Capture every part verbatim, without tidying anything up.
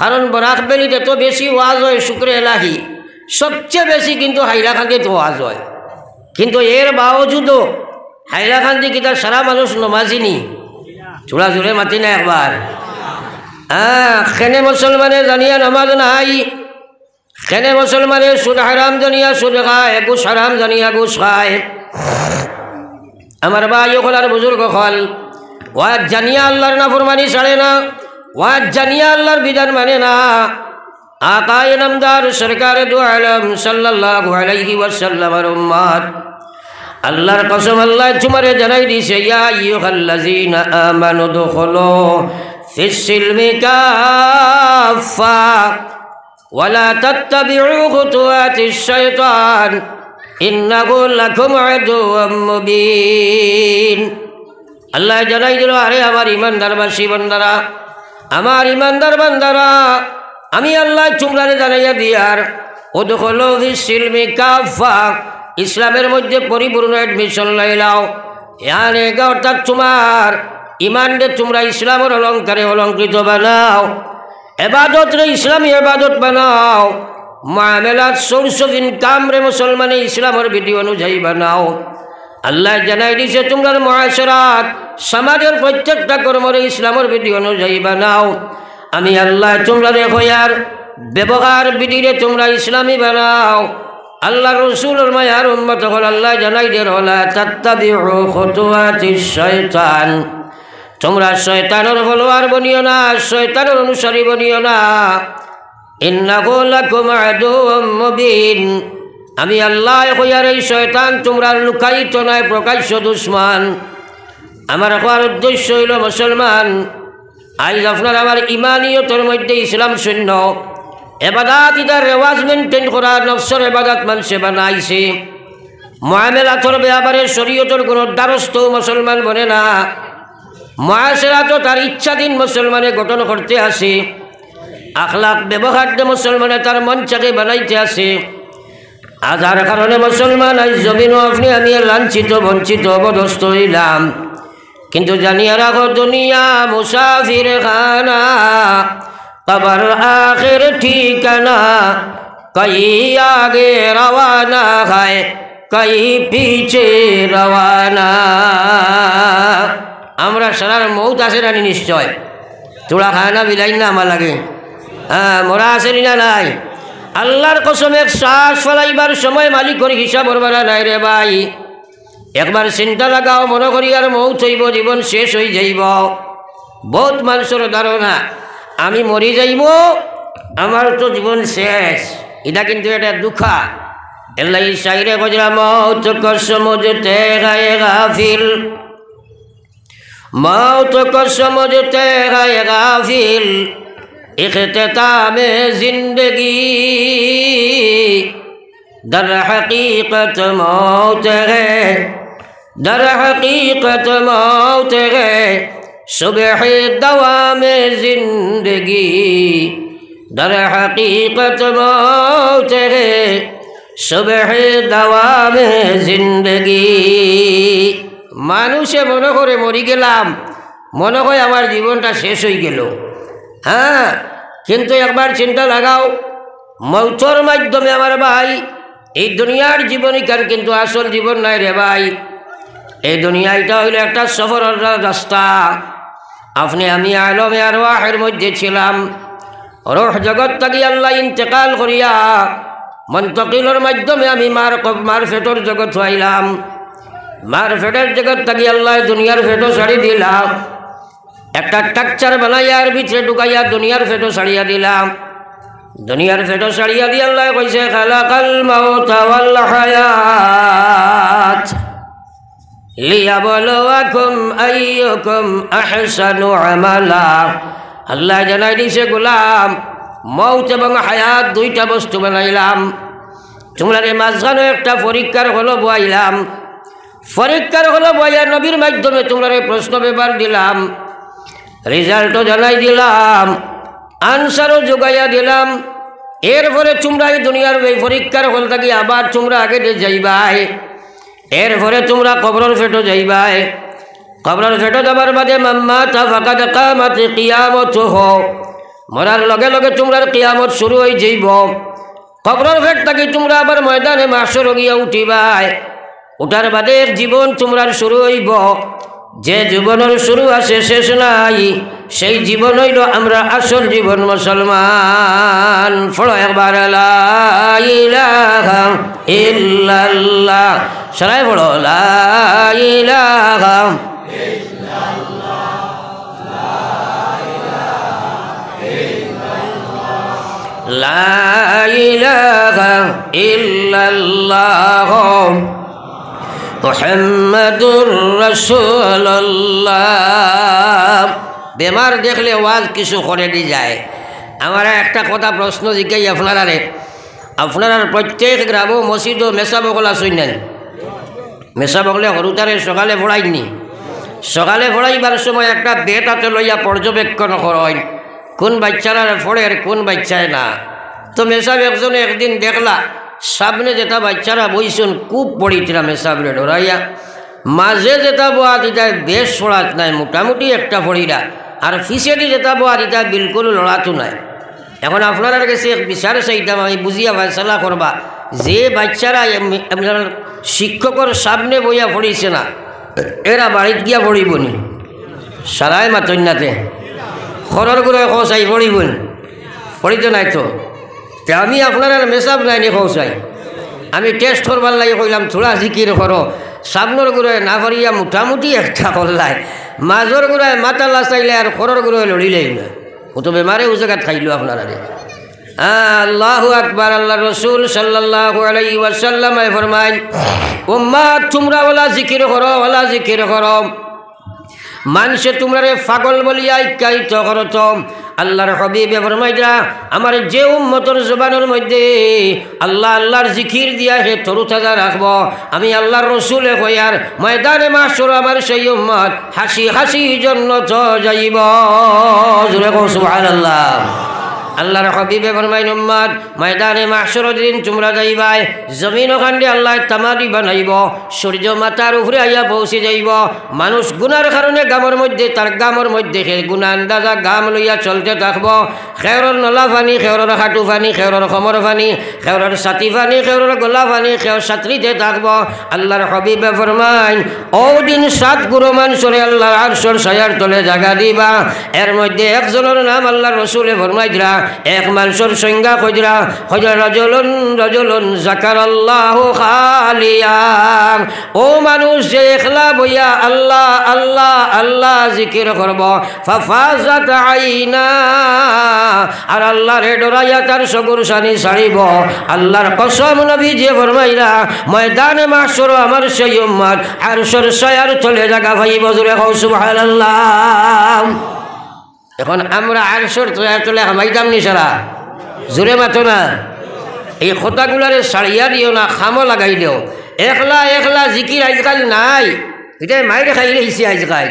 কারণ বরাক ভ্যালিত এত বেশি ওয়াজ অয় শুকরে এলাহি, সবচেয়ে বেশি কিন্তু হাইলাকান্দিত ওয়াজ অয়। কিন্তু এর বাওজুদও হাইলাকান্দি কিতা সারা মানুষ নমাজি নি? থুড়া জোরে মাতি না একবার। হ্যাঁ, কেনে মুসলমানে জানিয়া নমাজ নাই, কেনে মুসলমানে সুদ হারাম জানিয়া সুদ খায়, ঘুষ হারাম জানিয়া ঘুষ খায়। আমার ভাই অকল আর বুজুর্গ অকল, ওয়াজ জানিয়া আল্লাহর নাফরমানি ছাড়ে না, ওয়াজ জানিয়া আল্লাহর বিধান মানে না। আকায়ে নামদার সরকারে দু আলম সাল্লাল্লাহু আলাইহি ওয়াসাল্লামর উম্মত, আল্লাহর কসম, আল্লায় তুমারে জানাই দিছে, ইয়া আইয়ুহাল্লাযীনা আমানু দুখুলু ফিস সিলমি কাফফা ওয়া লা তাত্তাবিউ খুতুওয়াতিশ শাইতান ইন্নাহু লাকুম আদুওয়াম মুবিন। আল্লায় জানাই দিল, আরে আমার ইমানদারবাসী বান্দারা, আমার ইমানদার বান্দারা, আমি আল্লায় তুমরারে জানাইয়া দিয়ার, উদখুলু ফিস সিলমি কাফফা, ইসলামের মধ্যে পরিপূর্ণ admission লইলাও। ইয়ানে অর্থাৎ তুমার ইমানরে তুমরা ইসলামর অলংকারে অলংকৃত বানাও, এবাদতরে ইসলামী এবাদত বানাও, মুআমালাত, source of income রে মুসলমানে ইসলামর বিধি অনুযায়ী বানাও। আল্লায় জানাই দিছে, তুমরার মুআশারাত, সমাজর প্রত্যেকটা কর্মরে ইসলামর বিধি অনুযায়ী বানাও। আমি আল্লায় তুমরারে কইয়ার, ব্যবহার বিধিরে তুমরা ইসলামী বানাও। আল্লাহর রসুলর মায়ার উম্মত অকল, আল্লায় জানাই দের, ওয়ালা তাত্তাবিউ খুতুওয়াতিশ শাইতান, তুমরা শয়তানর follower বনিও না, শয়তানর অনুসারী বনিও না। ইন্নাহু লাকুম আদুওয়াম মুবিন। আমি আল্লায় কইয়ার, এই শয়তান তুমরার লুকায়িত নায়, প্রকাশ্য দুশমন। আমার কওয়ার উদ্দেশ্য অইলো, মুসলমান, আইজ আপনার আমার ইমানিয়তর মধ্যে ইসলাম শূন্য, এবাদাত ইতার রেওয়াজ maintain করা, নফসর এবাদাত মানষে বানাইছে, মুআমালাতর ব্যাপারে শরীয়তর কোনো দ্বারস্থ মুসলমান বনে না। মুআশারাতও তার ইচ্ছাধীন মুসলমানে গঠন করতে আছে, আখলাক ব্যবহার দে মুসলমানে তার মন চাকে বানাইতে আছে। আর যার কারণে মুসলমান আইজ জমিনও আপনে আমি লাঞ্ছিত, বঞ্চিত, অপদস্থ অইলাম। কিন্তু জানিয়া রাখো, দুনিয়া মুসাফির খানা, কবর আখের ঠিকানা, কই আগে রওয়ানা হয়, কই পিছে রওয়ানা। আমরা সারার মউত আছে নানি নিশ্চয়? থুড়া খানা বিলাইন না আমার লাগে। হ্যাঁ, মরা আছে নি না নাই? আল্লাহর কসম, এক শ্বাস ফালাইবার সময় মালিকর হিসাব করবার নাই রে ভাই। একবার চিন্তা লাগাও, মনো করিয়ার মউত অইবো, জীবন শেষ অই যাইবো। বউত মানষর ধারণা, আমি মরি যাইমু, আমার তো জীবন শেষ। ইটা কিন্তু একটা ধুকা। এরলাগি শায়রে কইরা, মউত কো সমঝতে হ্যায় গাফিল, মউত কো সমঝতে হ্যায় গাফিল, ইখতিতামে জিন্দেগি। در حقیقت موت ہے، در حقیقت موت ہے، صبح دوام زندگی۔ در حقیقت موت ہے، صبح دوام زندگی۔ মানুষে মনো করে মরি গেলাম, মনো কয় আমার জীবনটা শেষ অই গেলো। হ্যাঁ, কিন্তু একবার চিন্তা লাগাও, মউতর মাধ্যমে আমার ভাই, এই দুনিয়ার জীবন ইখান কিন্তু আসল জীবন নায় রে ভাই। এই দুনিয়াটা অইলো একটা সফরর রা-, রাস্তা। আপনে আমি আলমে আরওয়াহের মধ্যে ছিলাম, রুহ জগৎ থাকি আল্লায় ইন্তেকাল করিয়া মুন্তকিলর মাধ্যমে আমি মার কব-, মার পেটর জগতো আইলাম। মার পেটর জগৎ থাকি আল্লায় দুনিয়ার পেটো ছাড়ি দিলাম। একটা structure বানাইয়া এর ভিতরে ঢুকাইয়া দুনিয়ার পেটো ছাড়িয়া দিলাম। দুনিয়ার পেটো ছাড়িয়া দিয়া আল্লায় কইছে, খালাকাল মাউতা ওয়াল হায়াত লিয়াবলুয়াকুম আইয়ুকুম আহসানু আমালা। আল্লায় জানাই দিছে, গোলাম, মউত এবং হায়াত দুইটা বস্তু বানাইলাম। তুমরারে মাঝখানো একটা পরীক্ষার হলো বওয়াইলাম। পরীক্ষার হলো বওয়াইয়া নবীর মাধ্যমে তুমরারে প্রশ্ন পেপার দিলাম, result-ও জানাই দিলাম, answer-ও জুগাইয়া দিলাম। এরপরে তুমরা এই দুনিয়ার এই পরীক্ষার হল থাকি আবার তুমরা আগে দে যাইবায়। এরপরে তুমরা কবরর পেটো যাইবায়। কবরর পেটো যাবার বাদে, মান মাতা ফাকাদ কামাত কিয়ামতুহু। মরার লগে লগে তুমরার কিয়ামত শুরু অইযাইবো। কবরর পেট থাকি তুমরা আবার ময়দানে মাহশরো গিয়া উঠিবায়। উঠার বাদে এক জীবন তুমরার শুরু অইবো, যে জীবনর শুরু আছে, শেষ নাই, সেই জীবন অইলো আমরার আসল জীবন মুসলমান। পড়ো একবার, লা ইলাহা ইল্লাল্লাহ। সবাই পড়ো, লা ইলাহা। লা ইলাহা ইল্লাল্লাহ মুহাম্মাদুর রাসূলুল্লাহ। বেমার দেখলে ওয়াজ কিছু করে দি যায়। আমারে একটা কথা প্রশ্ন জিগাই আপনারারে, আপনারার প্রত্যেক গ্রামো মসজিদো মেসাব অকল আছইন না নি? মেসাব অকলে হুরুতারে সকালে পড়াইন নি? সকালে পড়াইবার সময় একটা বেত আতে লইয়া পর্যবেক্ষণ করইন, কুন বাইচ্চারা পড়ের, কুন বাইচ্চায় না। তো মেসাব একজনে একদিন দেখলা, সামনে যেতা বাইচ্চারা বইছইন, খুব পড়িতরা মেসাবরে ডরাইয়া, মাঝে যেতা বওয়াত ইতায় বেশ পড়াত নায়, মোটামুটি একটা পড়িরা, আর পিছেদি যেতা বওয়াত ইতায় বিলকুল লড়াত নায়। এখন আপনারার গেছে এক বিচার চাইতাম, আমি বুঝিয়া ফয়সালা করবা, যে বাইচ্চারা এম-, এম-, শিক্ষকর সামনে বইয়া পড়িছে না, এরা বাড়িত গিয়া পড়িবো নি? সারায় মাতইন না তে। খরর গুরুয়ে কও চাই পড়িবো নি? পড়িতো নায় তো। তে আমি আপনারার মেসাব নায় নি কও চাই। আমি test করবার লাগি কইলাম, থুড়া জিকির করো। সামনর গুরুয়ে না পারিয়া মোটামুটি একটা করলায়। মাঝর গুরুয়ে মাথা লাচাইলায় আর খরর গুরুয়ে লড়িলায় না। অউ তো বেমারে অউ জাগাত খাইলো আপনারারে। আল্লাহু আকবার। আল্লাহর রাসূল সাল্লাল্লাহু আলাইহি ওয়াসাল্লামে ফরমাইন, "উম্মত, তুমরা অলা জিকির করো, অলা জিকির করো।" মানষে তুমরারে পাগল বলিয়া আখ্যায়িত করতো। আল্লাহর হাবিবে ফরমাইতরা, "আমার যে উম্মতর জবানর মধ্যে আল্লাহ, আল্লাহর জিকির দিয়া হে তরুতাজা রাখবো, আমি আল্লাহর রসুলে কইয়ার, ময়দানে মাহশরো আমার সেই উম্মত হাসি হাসি জন্নত যাইবো।" জোরে কও সুবহানাল্লাহ। আল্লাহর হাবিবে ফরমাইন, "উম্মত, ময়দানে মাহশরর দিন তুমরা যাইবায়, জমিন অখানরে আল্লায় তামারি বানাইবো, সূর্য মাথার উপরে আইয়া পৌঁছি যাইবো, মানুষ গুনার কারণে ঘামর মধ্যে, তার ঘামর মধ্যে হে গুনা আন্দাজা ঘাম লইয়া চলতে থাকবো, কেউরর নলা পানি, কেউরর হাঁটু পানি, কেউরর কোমর পানি, কেউরর ছাতি পানি, কেউরর গলা পানি, কেউ সাঁতরিতে থাকবো।" আল্লাহর হাবিবে ফরমাইন, অউ দিন সাত গুরু মানষরে আল্লাহর আরশর ছায়ার তলে জাগা দিবা। এর মধ্যে একজনর নাম আল্লাহর রসুলে ফরমাইতরা, এক মানষর সংজ্ঞা কইতরা, কইতরা, "রাজুলুন, রাজুলুন যাকারাল্লাহু খালিয়া।" অউ মানুষ যে একলা বইয়া আল্লাহ, আল্লাহ, আল্লাহ জিকির করবো, ফাফাজাত আইনা, আর আল্লাহরে ডরাইয়া তার চকুর পানি ছাড়িবো। আল্লাহর কসম, নবীজিয়ে ফরমাইরা, ময়দানে মাহশরো আমার সেই উম্মত আরশর ছায়ার তলে জাগা পাইবো। জোরে কও সুবহানাল্লাহ। এখন আমরা আরশর ছায়ার তলে হামাইতাম নি সারা? জোরে মাতো না। এই কথাগুলারে ছাড়িয়া দিও না, কামো লাগাই দেও। একলা একলা জিকির আইজকাইল নাই, ইটায় মাইর খাইলাইছে আইজকাইল।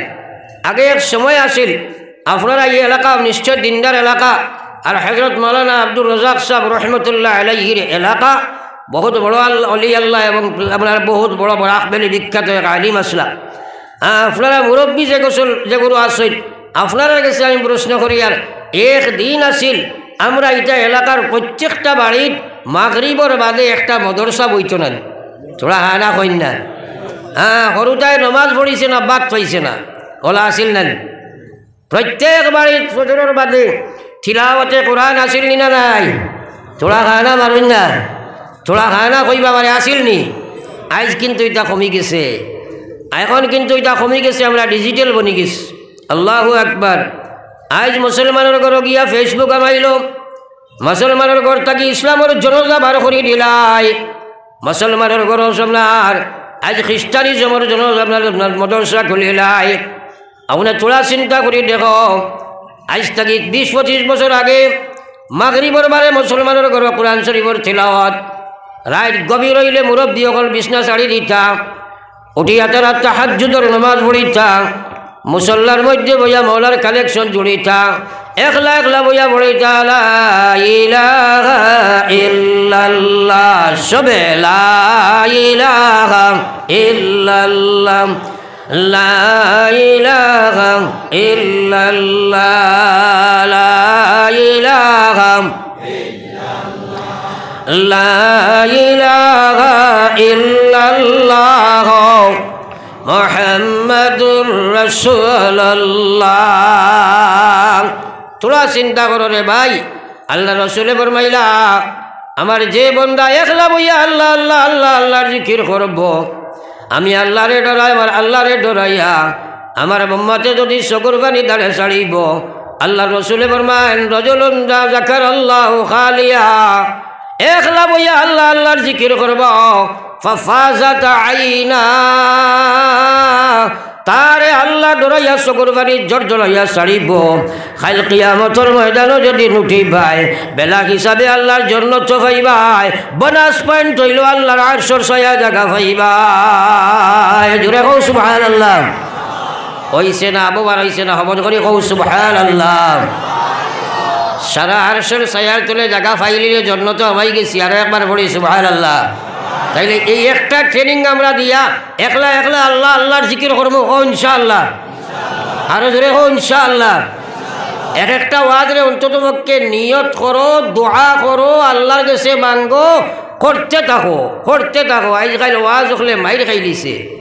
আগে এক সময় আছিল, আপনারা এই এলাকা নিশ্চয় দিনদার এলাকা, আর হযরত মাওলানা আব্দুর রাজ্জাক সাহেব রহমতুল্লাহ আলাইহির এলাকা, বহুত বড় আল-, অলি আল্লাহ এবং আপনার বহুত বড় বরাক ভ্যালি বিখ্যাত এক আলিম আছলা। আ, আপনারা মুরব্বি যে গোসল, যেগুলো আছইন, আপনারার গেছে আমি প্রশ্ন করিয়ার, এক দিন আছিল, আমরা ইটা এলাকার প্রত্যেকটা বাড়িত মাগরিবর বাদে একটা মাদ্রাসা বইতো না নি? থুড়া হা না কইন না। হ্যাঁ, হুরুতায় নমাজ পড়িছে না, ভাত পাইছে না, অলা আছিল না নি? প্রত্যেক বাড়িত ফজরর বাদে তিলাওয়াতে কোরআন আছিল নি না নাই? থুড়া হা না মারইন না, থুড়া হা না কইবা পারে, আছিল নি? আইজ কিন্তু ইটা কমি গেছে, এখন কিন্তু ইটা কমি গেছে, আমরা ডিজিটাল বনি গেছি। আল্লাহু আকবার। আইজ মুসলমানর ঘরো গিয়া Facebook হামাইলো, মুসলমানর ঘর থাকি ইসলামর জনাজা বার করি দিলায়। মুসলমানর ঘরো সব না, আর আইজ খ্রিস্টানিজমর জনাজা আপনার, আপনার মাদ্রাসা খুলিলায়। আপনে থুড়া চিন্তা করি দেখো, আইজ থাকি বিশ পঁচিশ বছর আগে মাগরিবর বারে মুসলমানর ঘরো কোরআন শরীফর তিলাওয়াত, রাইত গভীর অইলে মুরব্বি অকল বিছনা ছাড়ি দিতা, উঠিয়া তারা তাহাজ্জুদর নমাজ পড়িতা, মুসল্লার মধ্যে বইয়া মৌলার কালেকশন জুড়িতা, একলা একলা বইয়া পড়িতা, লা ইলাহা ইল্লাল্লাহ, সবে লা ইলাহা ইল্লাল্লাহ, লা ইলাহা ইল্লাল্লাহ, লা লা ইলাহা ইল্লাল্লাহ মুহাম্মাদুর রাসূলুল্লাহ। থুড়া চিন্তা করো রে ভাই, আল্লার রসুলে ফরমাইলা, আমার যে বন্দা একলা বইয়া আল্লাহ, আল্লাহ, আল্লাহ, আল্লার জিকির করবো, আমি আল্লারে ডরাই, আমার আল্লারে ডরাইয়া আমার উম্মতে যুদি চকুর পানি দাড়ে ছাড়িবো, আল্লার রসুলে ফরমাইন, রাজুলুন যা যাকারাল্লাহু খালিয়া, একলা বইয়া আল্লাহ, আল্লার জিকির করবো, ফাফাজাত আইনা, তারে আল্লাহ ডরাইয়া চকুর পানি জড়জড়াইয়া ছাড়িবো। কাইল কিয়ামতর ময়দানো যুদি উঠিবায়, বেলা হিসাবে আল্লার জন্নতো পাইবায়, বোনাস পয়েন্ট অইলো আল্লার আরশর ছায়া জাগা পাইবায়। জুরে কও সুবহানাল্লাহ। অইছে না, আবু বার অইছে না, হবন করি কও সুবহানাল্লাহ। সারা আরশর ছায়ার তলে জাগা পাইলিলে জন্নতো হামাই গেছি। আরো একবার পড়ি সুবহানাল্লাহ। তাইলে এই একটা ট্রেনিং আমরা দিয়া একলা একলা আল্লাহ আল্লার জিকির করমু, কও ইনশাআল্লাহ। আরো জুরে কও ইনশাআল্লাহ। এক একটা ওয়াজরে অন্তত পক্ষে নিয়ত করো, দোয়া করো, আল্লার গেছে মাঙ্গো, করতে থাকো, করতে থাকো। আইজকাইল ওয়াজ অকলে মাইর খাইলিছে।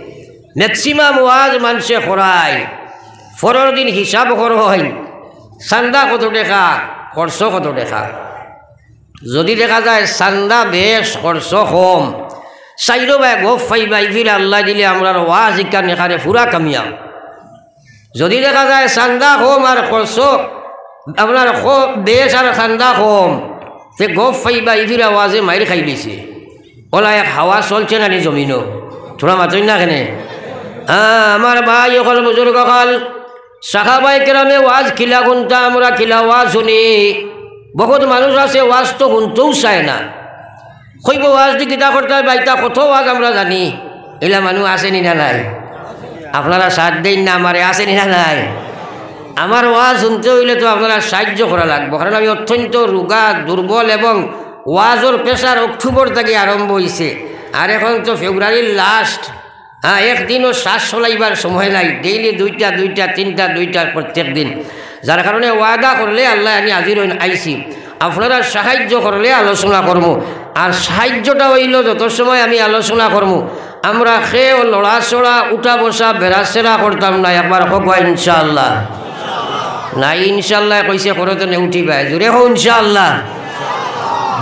ম্যাক্সিমাম ওয়াজ মানষে করাইন, পরর দিন হিসাব করইন, চান্দা কত টেকা, খরচ কত টেকা। যুদি দেখা যায় চান্দা বেশ, খরচ কম, চাইরোবায় গফ পাইবা, ইফিরা আল্লায় দিলে আমরার ওয়াজ ইখান এখানে পুরা কামিয়াব। যুদি দেখা যায় চান্দা কম আর খরচ, আপনার খ-, বেশ আর চান্দা কম, তে গফ পাইবা, ইফিরা ওয়াজে মাইর খাইলিছে। অলা এক হাওয়া চলছে না নি জমিনো? থুড়া মাতইন না কেনে? আ, আমার ভাই অকল, বুজুর্গ অকল, সাহাবায়ে কেরামে ওয়াজ কিলা হুনতা, আমরা কিলা ওয়াজ হুনি। বহুত মানুষ আছে ওয়াজ তো হুনতেউ চায় না। কইবো, "ওয়াজ দি কিতা করতায় বা, ইতা কত ওয়াজ আমরা জানি।" ইলা মানুষ আছে নি না নাই? আপনারা সাথ দেইন না আমারে, আছে নি না নাই? আমার ওয়াজ হুনতে অইলে তো আপনারা সাহায্য করা লাগবো, কারণ আমি অত্যন্ত রুগা, দুর্বল, এবং ওয়াজর pressure অক্টোবর থাকি আরম্ভ অইছে, আর এখন তো ফেব্রুয়ারির last। হ্যাঁ, একদিনও শ্বাস চলাইবার সময় নাই, ডেইলি দুইটা, দুইটা, তিনটা, দুইটা প্রত্যেক দিন। যার কারণে ওয়াদা করলে আল্লায় আনি হাজির অইন, আইছি। আপনারা সাহায্য করলে আলোচনা করমু, আর সাহায্যটা অইলো যত সময় আমি আলোচনা করমু, আমরা কেউ লড়াচড়া, উঠা বসা, বেড়াছেড়া করতাম না। একবার কউক্কা ইনশাআল্লাহ। না, ইনশাআল্লাহ কইছে, করো তো নে উঠিবায়, জুরে কও ইনশাআল্লাহ।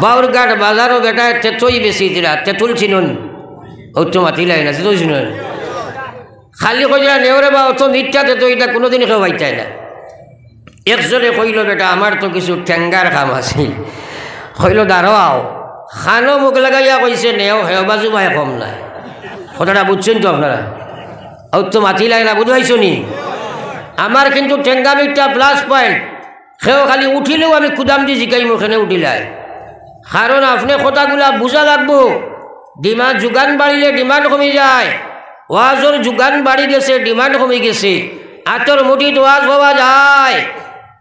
বাউরঘাট বাজারো বেটায় তেতই বেচিতরা, তেতুল চিনইন? অউ তো মাতিলায় না, তেতুল চিনইন? খালি কইরা নেও রে বা, অত মিঠা তেতই, ইতা কুনুদিন কেউ পাইতায় না। একজনে কইলো, "বেটা, আমার তো কিছু টেঙ্গার কাম আছিল।" কইলো, "দাঁড়াও।" খানো মুখ লাগাইয়া কইছে, "নেও, হেও বাজু ভাই কম নায়।" কথাটা বুঝছইন তো আপনারা? অউ তো মাতিলায় না, বুঝাইছো নি? আমার কিন্তু টেঙ্গা মিঠা plus point। কেউ খালি উঠিলেউ আমি কুদাম দি জিকাইমু, কেনে উঠিলায়? কারণ আপনে কথাগুলা বুঝা লাগবো। ডিমা-, যোগান বাড়িলে demand কমি যায়। ওয়াজর যোগান বাড়ি গেছে, demand কমি গেছে। আতর মুঠিত ওয়াজ পাওয়া যায়,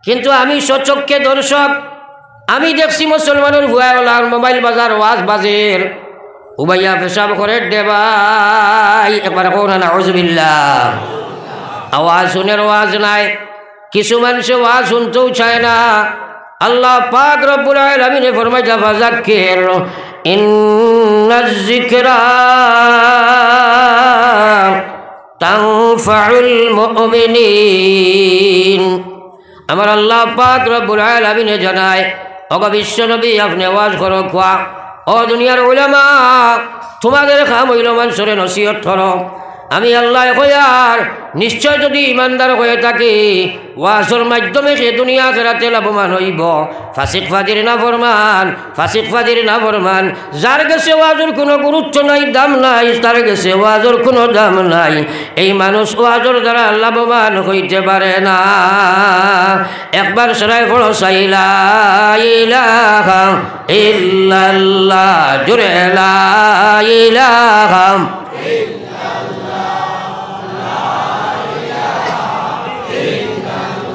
কিন্তু আমি স্বচক্ষে দর্শক, আমি দেখছি মুসলমানর ফুয়ায় অলার মোবাইল বাজার ওয়াজ বাজের, উবাইয়া পেশাব করের দে ভাই, একবার কও না, নাউজুবিল্লাহ। আওয়াজ হুনের ওয়াজ নাই, কিছু মানষে ওয়াজ হুনতেউ চায় না। আল্লাহ পাক রব্বুল আলামিনে ফরমাইতা, "ফাযাক্কির ইন্নায যিকরা তানফাউল মুমিনিন।" আমার আল্লাহ পাক রব্বুল আলামিনে জানায়, "ওগো বিশ্ব নবী, আপনে ওয়াজ করো খোয়া। ও দুনিয়ার উলামা, তোমাদের কাম অইলো মানষরে নসিহত করো।" আমি আল্লায় কইয়ার, নিশ্চয় যুদি ইমানদার অইয়া থাকি, ওয়াজর মাধ্যমে হে দুনিয়া আখেরাতে লাভবান অইবো। ফাসিক ফাজির নাফরমান, ফাসিক ফাজির নাফরমান, যার গেছে ওয়াজর কুনু গুরুত্ব নাই, দাম নাই, তার গেছে ওয়াজর কুনু দাম নাই। এই মানুষ ওয়াজর দ্বারা লাভবান অইতে পারে না। একবার সরাই পড়ো, সাইলা ইলাহা ইল্লাল্লাহ, জুরে লা ইলাহা।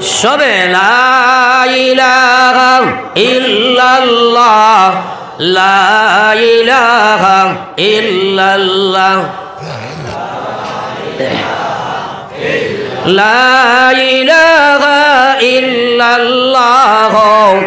সবে লা ইলাহা ইল্লাল্লাহ, লা ইলাহা ইল্লাল্লাহ। লা ইলাহা ইল্লাল্লাহ।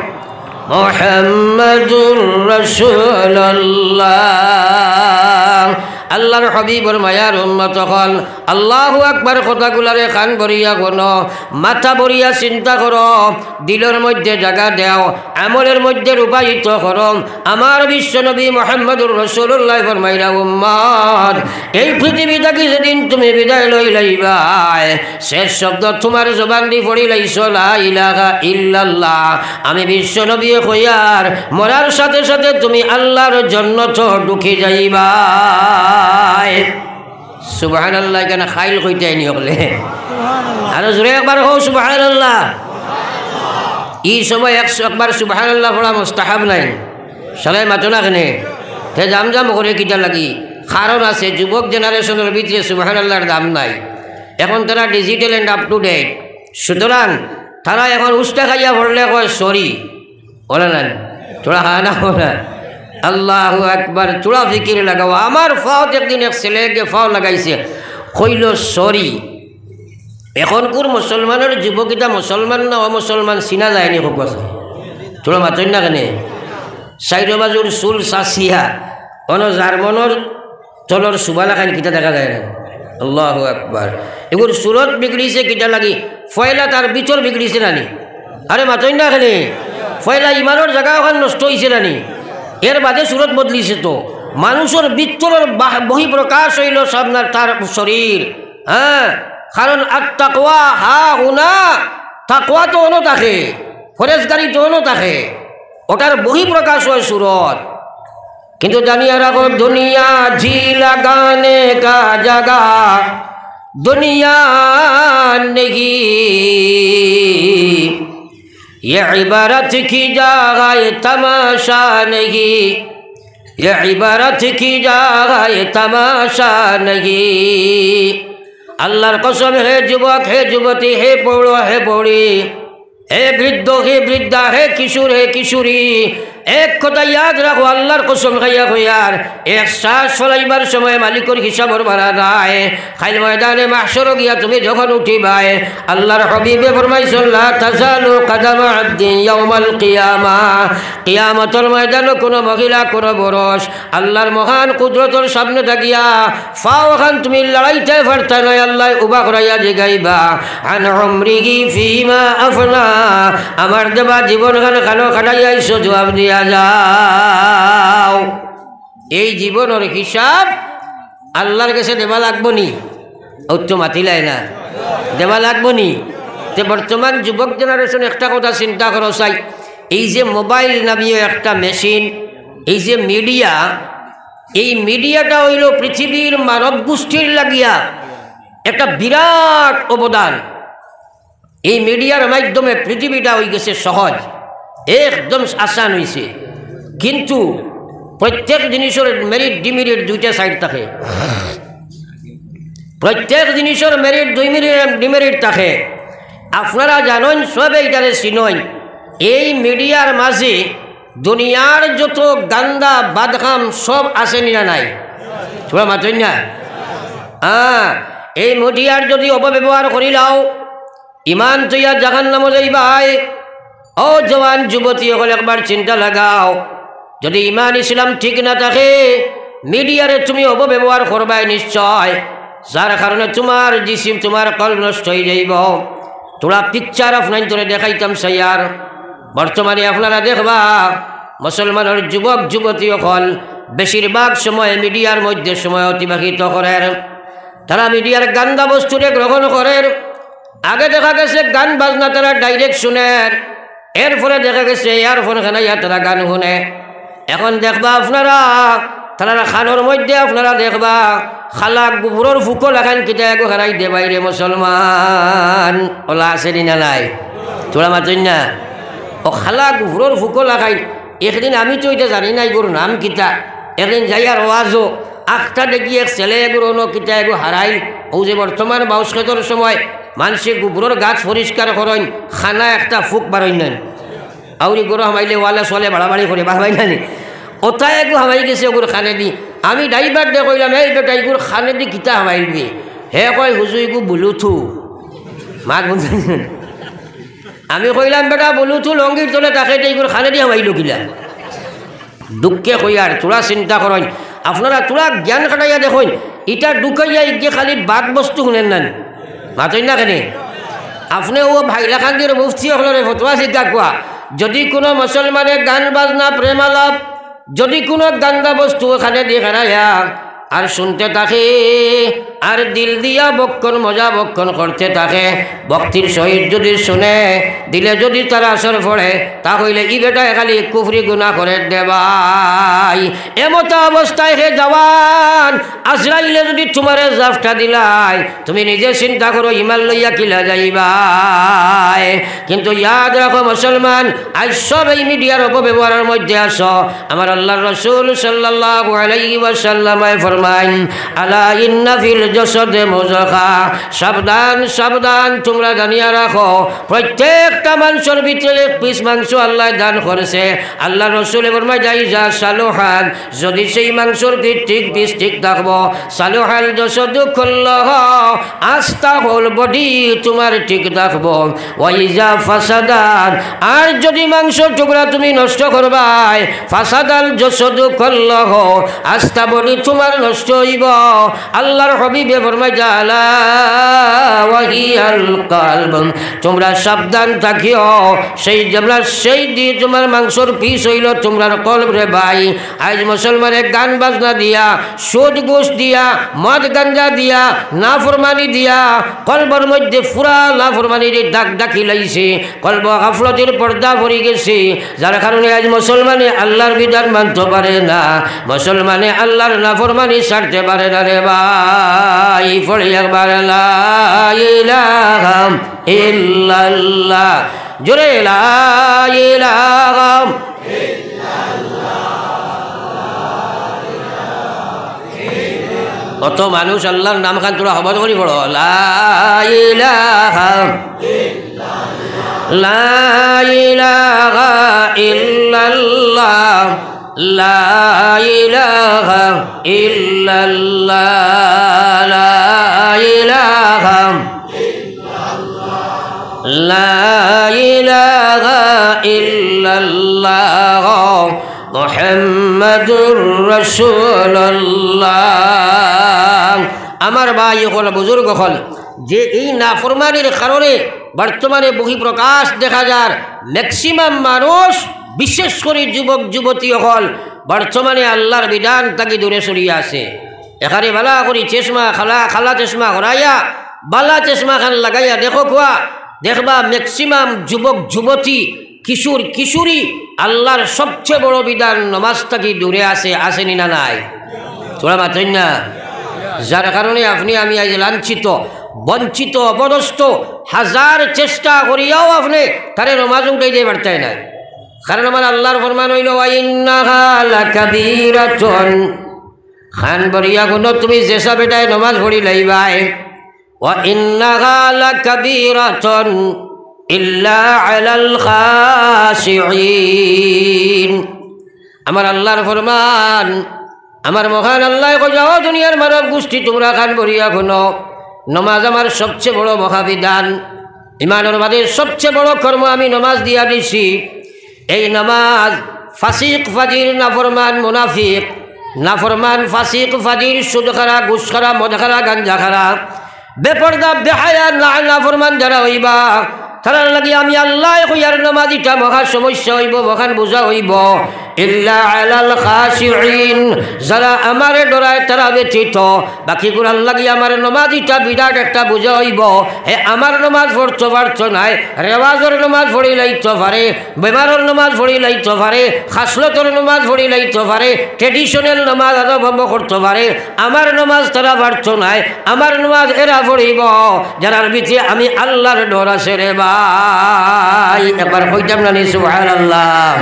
মুহাম্মাদুর রাসূলুল্লাহ। আল্লাহর হাবিবর মায়ার উম্মত অকল, আল্লাহু আকবার কথাগুলারে কান ভরিয়া হুনো, মাথা ভরিয়া চিন্তা করো, দিলর মধ্যে জাগা দেও, আমলর মধ্যে রূপায়িত করো। আমার বিশ্বনবী মুহাম্মাদুর রাসূলুল্লাহ ফরমাইরা, উম্মত, এই পৃথিবী থাকি যেদিন তুমি বিদায় লইলাইবায়, শেষ শব্দ তুমার জবান দি পড়িলাইছো, লা ইলাহা ইল্লাল্লাহ। আমি বিশ্বনবীয়ে কইয়ার, মরার সাথে সাথে তুমি আল্লাহর জন্নতো ঢুকি যাইবায়। সুবহানাল্লাহ, কেনে খাইল কইতায় নি অকলে? আরো জোরে একবার কও, সুবহানাল্লাহ। ই সময় এক-, একবার সুবহানাল্লাহ পড়া মুস্তাহাব নায়? সবাই মাতো না কেনে? তে জাম জাম করে কিতা লাগি? কারণ আছে, যুবক জেনারেশনর ভিতরে সুবহানাল্লাহর দাম নাই। এখন তারা digital and up to date, সুতরাং তারা এখন উস্তা খাইয়া পড়লে কয় sorry, ওলা না, থুড়া খানা ওলা। আল্লাহু আকবার, থুড়া ফিকির লাগাও। আমার ফাওত একদিন এক ছেলেগে ফাও লাগাইছে, কইলো sorry। এখনকুর মুসলমানর যুবক ইতা মুসলমান না অমুসলমান চিনা যায়নি, খুব কথা। থুড়া মাতইন না কেনে? সাইডো বাজুর চুল চাচিয়া, অনো জার্মানর তলর সুবালা খান কিতা দেখা যায় না। আল্লাহু আকবার। এগুর সুরত বিগড়িছে কিতা লাগি? পয়লা তার ভিতর বিগড়িছে না নি? আরে মাতইন না কেনে? পয়লা ইমানর জাগা অখান নষ্ট অইছে না নি? এর বাদে সুরত বদলিছে তো। মানুষর ভিতরর বাহ-, বহিঃপ্রকাশ অইলো সামনার তার শরীর। হ্যাঁ, কারণ আত-তাকওয়া হাহুনা, তাকওয়া তো অনো থাকে, পরেজগারি তো অনো থাকে, ওটার বহিঃপ্রকাশ অয় সুরত। কিন্তু জানিয়া রাখো, দুনিয়া জি লাগানে কা জাগা দুনিয়া নেহি, ইয়ে ইবারত কি জাগায় তামাশা নেহি, ইয়ে ইবারত কি জাগায় তামাশা নেহি। আল্লাহর কসম, হে যুবক, হে যুবতী, হে পৌড়, হে পৌড়ি, হে বৃদ্ধ, হে বৃদ্ধা, হে কিশোর, হে কিশোরী, এক কথা ইয়াদ রাখো, আল্লাহর কসম খাইয়া কইয়ার, এক শ্বাস ফলাইবার সময় মালিকর হিসাবর বারা নাই। কাইল ময়দানে মাহশরো গিয়া তুমি যখন উঠিবায়, আল্লাহর হাবিবে ফরমাইছইন, লা তাজালু কাদামা আবদিন ইয়াউমাল কিয়ামা। কিয়ামতর ময়দানো কোনো মহিলা, কোনো পুরুষ আল্লাহর মহান কুদরতর সামনে থাকিয়া ফাও খান তুমি লড়াইতায় পারতায় নায়, আল্লায় উবা করাইয়া জিগাইবা, আন উমরিহি ফিমা আফনা, আমার দেবা জীবন খান কানো কাটাইয়া আইছো, জুয়াব দিয়া যাও। এই জীবনর হিসাব আল্লাহর গেছে দেবা লাগবো নি? অউ তো মাতিলায় না, দেবা লাগবো নি? তে বর্তমান যুবক জেনারেশন একটা কথা চিন্তা করো চাই, এই যে মোবাইল নামীয় একটা মেশিন, এই যে মিডিয়া, এই মিডিয়াটা অইলো পৃথিবীর মানব গোষ্ঠীর লাগিয়া একটা বিরাট অবদান। এই মিডিয়ার মাধ্যমে পৃথিবীটা অইগেছে সহজ, একদম আসান অইছে। কিন্তু প্রত্যেক জিনিসর মেরিট ডিমেরিট দুইটা সাইড থাকে। প্রত্যেক জিনিসর মেরিট দুই মেরিট ডিমেরিট থাকে। আপনারা জানইন, সবে ইটারে চিনইন, এই মিডিয়ার মাঝে দুনিয়ার যত গান্দা বাদকাম সব আছে নি না নাই? থুড়া মাতইন না। হ্যাঁ, এই মিডিয়ার যদি অপব্যবহার করিলাও, ইমান থইয়া জাহান্নামো যাইবায়। ও জওয়ান যুবতী অকল, একবার চিন্তা লাগাও, যদি ইমান ইসলাম ঠিক না থাকে, মিডিয়ারে তুমি অপব্যবহার করবায় নিশ্চয়, যার কারণে তুমার জিসিম, তুমার কলব নষ্ট অইযাইবো। থুড়া পিকচার আপনাইন্তরে দেখাইতাম চাইয়ার। বর্তমানে আপনারা দেখবা, মুসলমানর যুবক যুবতী অকল বেশিরভাগ সময় মিডিয়ার মধ্যে সময় অতিবাহিত করের। তারা মিডিয়ার গান্দা বস্তুরে গ্রহণ করের। আগে দেখা গেছে গান বাজনা তারা ডাইরেক্ট শুনের, এরপরে দেখা গেছে ইয়ারফোন খানাইয়া তারা গান শুনে। এখন দেখবা আপনারা, তারার কানর মধ্যে আপনারা দেখবা, কালা গুবরর ফুকো লাখান কিতা এগু হারাই দে বাইরে মুসলমান। ওলা আছে নি না নাই? থুড়া মাতইন না। ও কালা গুবরর ফুকো লাখান। একদিন আমি তো ইটা জানি না ইগুর নাম কিতা। একদিন যাইয়ার ওয়াজো, আখতা দেখি এক ছেলে এগুর অনো কিতা এগু হারাইল। অউ যে বর্তমান বাউশ খেতর সময় মানষে গুবরর গাছ পরিষ্কার করইন, কানা একটা ফুক বারইন না নি। আউরি গরু হামাইলে ওয়ালা চলে বাড়াবাড়ি করে, বাড়াবাড়ি না নি। ওটা এগু হামাই গেছে ওগুর কানেদি। আমি ড্রাইভাররে কইলাম, "এই বেটা, ইগুর কানেদি কিতা হামাইল বে?" হে কয়, "হুজুর, ইগু Bluetooth।" মাত বুঝছইন? আমি কইলাম, "বেটা, বুলু তো লঙ্গির তলে থাকে, তে ইগুর খানে দিয়া হামাইলো কিলা?" দুঃখে কইয়ার, তোরা চিন্তা করইন, আপনারা তোরা জ্ঞান খাটাইয়া দেখইন, ইটা ঢুকাইয়া ইগে খালি বাদ বস্তু হুনের না নি? মাতইন না কেনে? আপনে ও হাইলাকান্দির মুফতি অকলরে ফতোয়া জিকা কুয়া, যদি কুনু মুসলমানে গান বাজনা, প্রেম আলাপ, যদি কুনু গান্দা বস্তু ওখানে দি হেরাইয়া আর শুনতে থাকে, আর দিল দিয়া বক্ষণ মজা বক্ষণ করতে থাকে, ভক্তির সহিত যদি শুনে, দিলে যদি তার আসর পড়ে, তা হইলে ই বেটায় খালি কুফরি গুনা করে দেবাই। এমতা অবস্থায় হে জওয়ান, আজরাইলে যদি তোমারে জাফটা দিলাই, তুমি নিজে চিন্তা করো, ইমান লইয়া কিলা যাইবায়। কিন্তু ইয়াদ রাখো মুসলমান, আইজ সব এই মিডিয়ার অপব্যবহারের মধ্যে আছো। আমার আল্লাহর রাসূল সাল্লাল্লাহু আলাইহি ওয়াসাল্লামে ফরমাইন, "আলা ইন্না ফিল জাসাদে মুদগা।" সাবধান, সাবধান, তোমরা জানিয়া রাখো, প্রত্যেকটা মানুষের ভিতরে এক পিস মাংস আল্লাহ দান করছে। আল্লাহর রাসূলে ফরমাইন, "ইজা সালুহাত", যদি সেই মাংসর ভিত ঠিক, পিস ঠিক থাকবো, সালুহাল জাসাদু কুল্লুহু, আস্তা হোল বডি তোমার ঠিক থাকবো। ওয়া ইজা ফাসাদাত, আর যদি মাংসর টুকরা তুমি নষ্ট করবায়, ফাসাদাল জাসাদু কুল্লুহু, আস্তা বডি তোমার নষ্ট হইব। আল্লাহর হাবিবে ফরমাইন, "আলা ওয়া হিয়াল কলব", তোমরা সাবধান থাকিও, সেই যেমলা সেই দি তোমার মাংসর পিস হইল তোমার কলব রে ভাই। আইজ মুসলমানে গান বাজনা দিয়া, সুদ ঘুষ দিয়া, মদ গাঞ্জা দিয়া, নাফরমানি দিয়া, কলবর মধ্যে পুরা নাফরমানির দাগ ডাকি লাইছে, কলব গাফলতির পর্দা পড়ি গেছে, যার কারণে আইজ মুসলমানে আল্লাহর বিধান মানতে পারে না, মুসলমানে আল্লাহর নাফরমানি ছাড়তে পারে না রে ভাই। পড়ি একবার লা ইলাহা ইল্লাল্লাহ, জোরে লা ইলাহা। অত মানুষ আল্লাহর নাম খান তোরা হবাদ করি পড়ো, লা ইলাহা, লা ইলাহা ইল্লাল্লাহ, লা ইলাহা ইল্লাল্লাহ, লা ইলাহা, লা ইলাহা ইল্লাল্লাহ, মুহাম্মাদুর রাসূলুল্লাহ। আমার ভাই অকল, বুজুর্গ অকল, যে এই নাফরমানির কারণে বর্তমানে বহিঃপ্রকাশ দেখা যার, ম্যাক্সিমাম মানুষ, বিশেষ করে যুবক যুবতী অকল, বর্তমানে আল্লাহর বিধান থাকি দূরে সরিয়া আছে। এখানে বালা করি চশমা, খালা, খালা চশমা করাইয়া, বালা চশমা খান লাগাইয়া দেখো কুয়া, দেখবা ম্যাক্সিমাম যুবক যুবতী, কিশোর কিশোরী আল্লাহর সবচেয়ে বড় বিধান নমাজ থাকি দূরে আছে, আছে নি না নাই? তোরা মাতইন না। যার কারণে আপনি আমি আজ লাঞ্ছিত, বঞ্চিত, অপদস্থ, হাজার চেষ্টা করিয়াও আপনি তারে নমাজ উঠাই দিয়ে পারতায় না। কারণ আমার আল্লাহর ফরমান হইল, "ওয়া ইন্নাহা লাকাবীরাতুন।" খান বরিয়া গুনো তুমি যেসা বেটায় নমাজ পড়ি লাইবায়, "ওয়া ইন্নাহা লাকাবীরাতুন ইল্লা আলাল খাশিঈন।" আমার আল্লাহর ফরমান, আমার মহান আল্লাহ কইয়া, "ও দুনিয়ার মানব গোষ্ঠী, তোমরা খান বরিয়া হুনো, নমাজ আমার সবচেয়ে বড় মহাবিধান, ইমানর বাদে সবচেয়ে বড় কর্ম আমি নমাজ দিয়া দিছি। এই নমাজ ফাসিক ফাজির নাফরমান মুনাফিক, নাফরমান ফাসিক ফাজির সুদ খারা, ঘুষ খারা, মদ খারা, গাঞ্জা খারা, বেপর্দা, বেহায়া, না, নাফরমান যারা হইবা, তারার লাগি আমি আল্লাহ কইয়ার নমাজ ইটা মহা সমস্যা হইব, মহান বোঝা হইব। ইল্লা আলাল খাশিঈন, যারা আমারে ডরায় তারা ব্যতীত, বাকি গুলার লাগি আমার নমাজ ইটা বিরাট একটা বোঝা হইব। হে আমার নমাজ পড়তো পারতো নায়, রেওয়াজর নমাজ পড়ি লাইতো পারে, বেমারর নমাজ পড়ি লাইতো পারে, খাসলতর নমাজ পড়ি লাইতো পারে, ট্রেডিশনাল নমাজ আরম্ভ করতো পারে, আমার নমাজ তারা পারতো নায়, আমার নমাজ এরা পড়িব, যারার ভিতরে আমি আল্লাহর ডর আছে রে ভাই। একবার কইতাম না নি সুবহানাল্লাহ?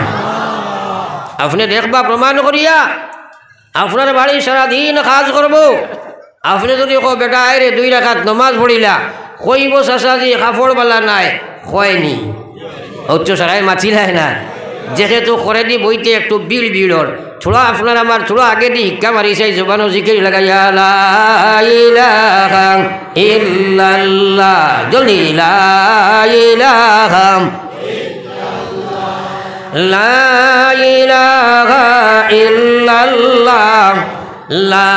আপনি দেখবা প্রমাণ করিয়া, আপনার বাড়ি সারাদিন কাজ করব, আপনি যদি কো, "বেটা, আয় রে, দুই রাকাত নমাজ পড়িলা", কইব, "চাচাজি, কাপড় বালা নাই", কয়নি? অথচ সারাই মাতিলায় না। যেহেতু করে দি বইতে একটু ভিড় ভিড়র, থুড়া আপনার আমার থুড়া আগেদি হিক্কা মারি চাই, জবানো জিকির লাগাইয়া, লা ইলাহা ইল্লাল্লাহ, জলদি, লা ইলাহা, লা ইলাহা ইল্লাল্লাহ, লা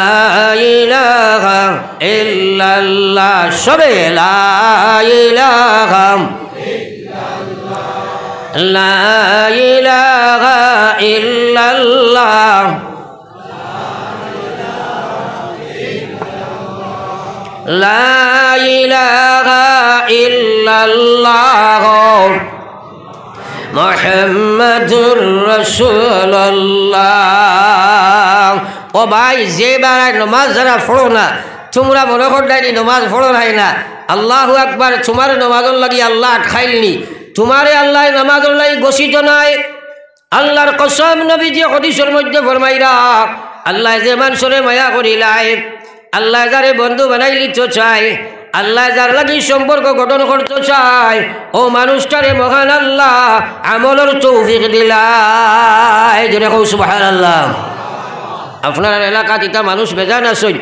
ইলাহা ইল্লাল্লাহ, সবে, লা ইলাহা, লা ইলাহা ইল্লাল্লাহ, লা ইলাহা ইল্লাল্লাহ, মুহাম্মাদুর রাসূলুল্লাহ। ও ভাই, যে বারায় নমাজ যারা পড়ো না, তুমরা মনো কররায়নি নমাজ পড়রায় না। আল্লাহু আকবার, তুমার নমাজর লাগি আল্লায় আটকাইলনি, তুমারে আল্লায় নমাজর লাগি গছিত নায়। আল্লার কসম, নবীজিয়ে হাদিসর মধ্যে ফরমাইরা, আল্লায় যে মানষরে মায়া করিলায়, আল্লায় যারে বন্ধু বানাইলিতো চায়, আল্লায় যার লাগি সম্পর্ক গঠন করতো চায়, অউ মানুষটারে মহান আল্লায় আমলর তৌফিক দিলায়। জোরে কও সুবহানাল্লাহ। আপনারার এলাকাত ইতা মানুষ বেজান আছইন,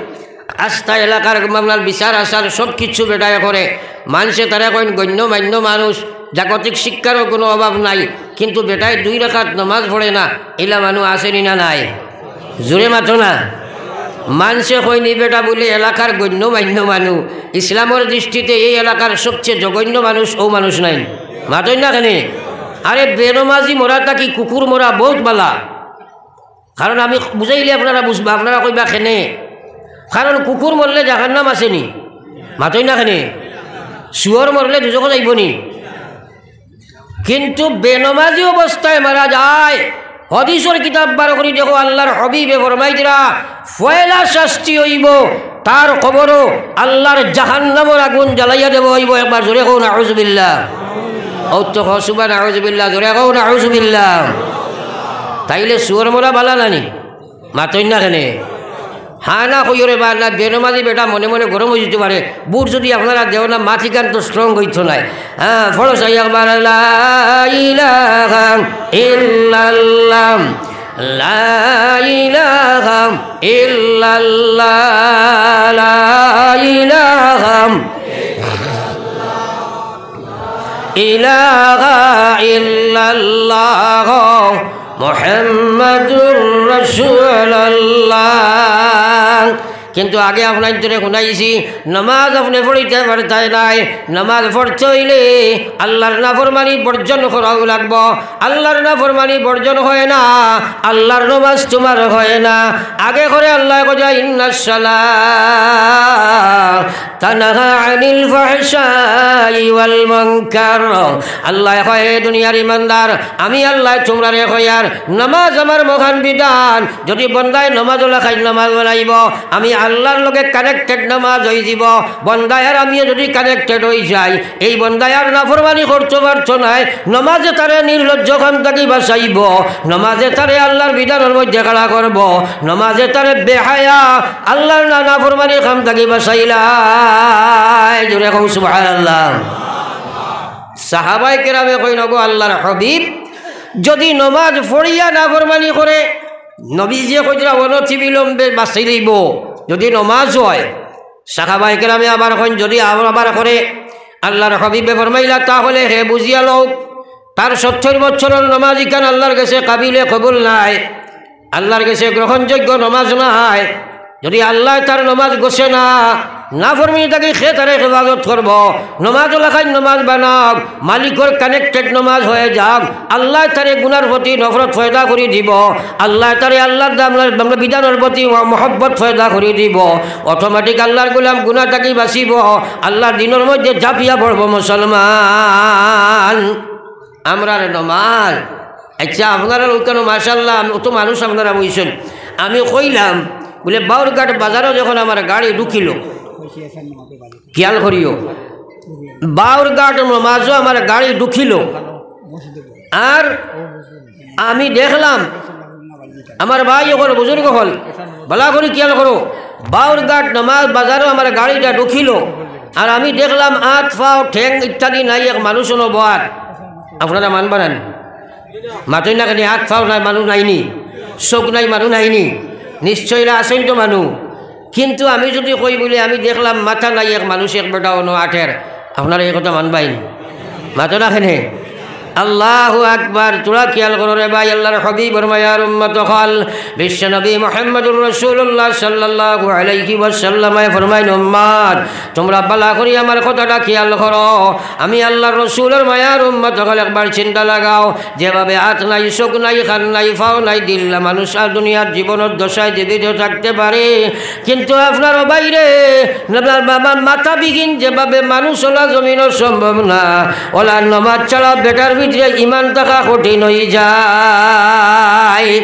আস্তা এলাকার মামলার বিচার আচার সব কিছু বেটায় করে। মানষে তারে কইন গণ্য মান্য মানুষ, জাগতিক শিক্ষারও কুনু অভাব নাই, কিন্তু বেটায় দুই রাকাত নমাজ পড়ে না, ইলা মানুষ আছেনি না নাই? জোরে মাতো না। মানষে কইন ই বেটা বুলে এলাকার গণ্য মান্য মানুষ, ইসলামর দৃষ্টিতে এই এলাকার সবচেয়ে জঘন্য মানুষ অউ মানুষ নায়নি? মাতইন না কেনে? আরে বেনমাজি মরা থাকি কুকুর মরা বউত ভালা। কারণ আমি বুঝাইলে আপনারা বুঝবা, আপনারা কইবা কেনে? কারণ কুকুর মরলে জাহান্নাম আছেনি? মাতইন না কেনে? শুয়োর মরলে দুজখো যাইবোনি? কিন্তু বেনমাজি অবস্থায় মারা যায়। হাদিসর কিতাব বার করি দেখো, আল্লার হাবিবে ফরমাইতরা, পয়লা শাস্তি অইবো তার কবরো আল্লার জাহান্নামর আগুন জ্বালাইয়া দেওয়া অইবো। একবার জোরে কও নাউজুবিল্লাহ। অউ তো কও সুবহান নাউজুবিল্লাহ, জোরে কও নাউজুবিল্লাহ। তাইলে শুয়োর মরা ভালা নানি? মাতইন না কেনে? হ্যাঁ না কইও রে বা না, বেনমাজি বেটা মনে মনে গরম অইযিতো পারে। বুট যুদি আপনারা দেও না, মাথিখান তো strong অইতো নায়। হ্যাঁ, পড়ো চাই একবার, লা ইলাহা ইল্লাল্লাহ, লা ইলাহা ইল্লাল্লাহ, লা ইলাহা ইলাহা ইল্লাল্লাহ, মুহাম্মাদুর রাসূলুল্লাহ। কিন্তু আগে আপনাইন্তরে হুনাইছি, নমাজ আপনে পড়িতা পারতায় নায়। নমাজ পড়তে অইলে আল্লার নাফরমানি বর্জন করাও লাগবো। আল্লার নাফরমানি বর্জন হয় না, আল্লার নমাজ তুমার হয় না। আগে করে আল্লায় কইরা, ইন্নাস সালাতা তানহা আনিল ফাহশাই ওয়াল মুনকার। আল্লায় কয়, হে দুনিয়ার ইমানদার, আমি আল্লায় তুমরারে কইয়ার, নমাজ আমার মহান বিধান। যুদি বন্দায় নমাজ লাখাইন নমাজ বানাইবো, আমি আল্লার লগে connected নমাজ অইযিবো। বন্দায় আর আমিও যুদি connected অইযাই, এই বন্দায় আর নাফরমানি করতো পারতো নায়। নমাজে তারে নির্লজ্জ কাম থাকি বাচাইবো, নমাজে তারে আল্লার বিধানর মধ্যে খাড়া করবো, নমাজে তারে বেহায়া আল্লার না নাফরমানি কাম থাকি বাচাইলায়। জোরে কও সুবহানাল্লাহ। সাহাবায়ে কেরামে কইন, ওগো আল্লার হাবিব, যুদি নমাজ পড়িয়া নাফরমানি করে, নবীজিয়ে কইরা অনতিবিলম্বে বাচাইলিবো। যুদি নমাজ হয়, সাহাবায়ে কেরামে আবার কইন, যুদি আবার, আবার করে, আল্লার হাবিবে ফরমাইলা, তাহলে হে বুঝিয়া লউক, তার সত্তইর বছরর নমাজ ইখান আল্লার গেছে কাবিলে কবুল নায়। আল্লার গেছে গ্রহণযোগ্য নমাজ নায়। যুদি আল্লায় তার নমাজ গছে না, নাফরমানি থাকি কে তারে হেফাজত করবো? নমাজ লাখাইন নমাজ বানাও, মালিকর connected নমাজ হয়ে যাক। আল্লায় তারে গুনার প্রতি নফরত পয়দা করি দিবো, আল্লায় তারে আল্লার দাম, বিধানর প্রতি মহব্বত পয়দা করি দিবো। Automatic আল্লার গোলাম গুনা থাকি বাচিবো, আল্লার দিনর মধ্যে ঝাঁপিয়া পড়বো মুসলমান। আমরার নমাজ। আচ্ছা, আপনারার অউখানো মাশাআল্লাহ, অত মানুষ আপনারা বইছইন। আমি কইলাম, বুলে, বাউরঘাট বাজারো যখন আমার গাড়ি ঢুকিলো, খিয়াল করিও, বাউরঘাট নমাজো আমার গাড়ি ঢুকিলো, আর আমি দেখলাম, আমার ভাই অকল, বুজুর্গ অকল, ভালা করি খিয়াল করো, বাউরঘাট নমাজ বাজারো আমার গাড়িটা ঢুকিলো, আর আমি দেখলাম আত, পাও, ঠেং ইত্যাদি নাই, এক মানুষ অনো বওয়াত। আপনারা মানবা না নি? মাতইন না কেনে? আত, পাও নাই, মানুষ নাইনি? চউখ নাই মানু নাইনি? নিশ্চয় ইলা আছইন তো মানু। কিন্তু আমি যুদি কই বুলে আমি দেখলাম মাথা নাই এক মানুষ, এক বেটা অনো আটের, আপনারা ই কথা মানবা নি? মাতো না কেনে? আল্লাহু আকবার। থুড়া খিয়াল করো রে ভাই, আল্লার হাবিবর মায়ার উম্মত অকল, বিশ্বনবী মুহাম্মদুর রাসূলুল্লাহ সাল্লাল্লাহু আলাইহি ওয়াসাল্লামে ফরমাইন, উম্মত, তুমরা ভালা করি আমার কথাটা খিয়াল করো। আমি আল্লার রাসূলর মায়ার উম্মত অকল, একবার চিন্তা লাগাও, যেভাবে আত নাই, চউখ নাই, কান নাই, পাও নাই, দিল্লা মানুষ আর দুনিয়ার জীবনর দশায় জীবিত থাকতে পারে, কিন্তু আপনার ও বাইরে, আপনার বাবার মাথাবিহীন যেভাবে মানুষ অলা জমিনো সম্ভব না, অলা নমাজ ছাড়া বেটার ভিতরে ইমান থাকা কঠিন অইযায়।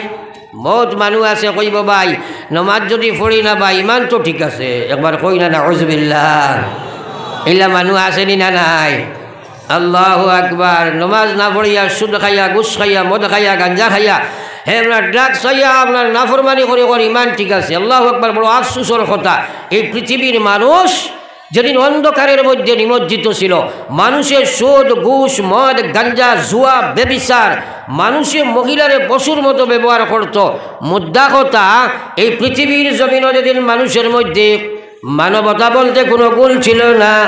বউত মানু আছে কইবো, "ভাই, নমাজ যুদি পড়ি না ভাই, ইমান তো ঠিক আছে।" একবার কই না, নাউজুবিল্লাহ। ইলা মানু আছেনি না নাই? আল্লাহু আকবার। নমাজ না পড়িয়া, সুদ খাইয়া, ঘুষ খাইয়া, মদ খাইয়া, গাঞ্জা খাইয়া, হে আপনার drugs খাইয়া, আপনার নাফরমানি করি করি ইমান ঠিক আছে। আল্লাহু আকবার, বড় আফসোসর কথা। এই পৃথিবীর মানুষ যেদিন অন্ধকারের মধ্যে নিমজ্জিত ছিল, মানুষে সুদ, ঘুষ, মদ, গাঞ্জা, জুয়া, ব্যভিচার, মানুষে মহিলারে পশুর মতো ব্যবহার করত। মুদ্রা কথা, এই পৃথিবীর জমিনো যেদিন মানুষের মধ্যে মানবতা বলতে কোনো গুণ ছিল না।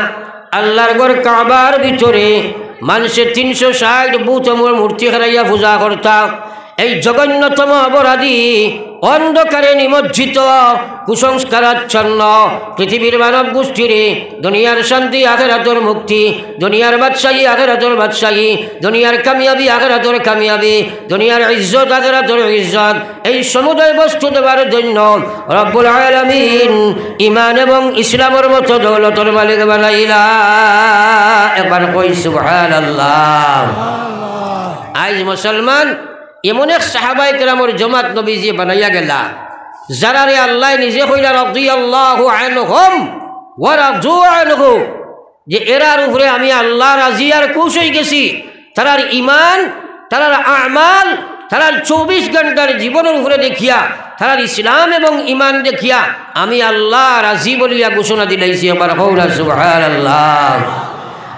আল্লার ঘর কাবার ভিতরে মানুষে তিনশো ষাইট বুত অমর মূর্তি খাড়াইয়া পূজা করতা। এই জঘন্যতম অপরাধী, অন্ধকারে নিমজ্জিত, কুসংস্কারাচ্ছন্ন পৃথিবীর মানব গোষ্ঠীরে দুনিয়ার শান্তি, আখেরাতর মুক্তি, দুনিয়ার বাদশাহী, আখেরাতর বাদশাহী, দুনিয়ার কামিয়াবি, আখেরাতর কামিয়াবি, দুনিয়ার ইজ্জত, আখেরাতর ইজ্জত, এই সমুদয় বস্তু দেবার জন্য রব্বুল আলামিন ইমান এবং ইসলামর মতো দৌলতর মালিক বানাইলা। একবার কই সুবহানাল্লাহ। আইজ মুসলমান এমন এক সাহাবায়ে কেরামর জমাত নবীজিয়ে বানাইয়া গেলা, যারারে আল্লায় নিজে কইলা, "রাদিয়াল্লাহু আনহুম ওয়া রাদু আনহু", যে এরার উপরে আমি আল্লাহ রাজি আর খুশ অইগেছি। তারার ইমান, তারার আমাল, তারার চব্বিশ ঘন্টার জীবনর উপরে দেখিয়া, তারার ইসলাম এবং ইমান দেখিয়া আমি আল্লাহ রাজি বলিয়া ঘোষণা দিলাইছি। একবার কও না সুবহানাল্লাহ।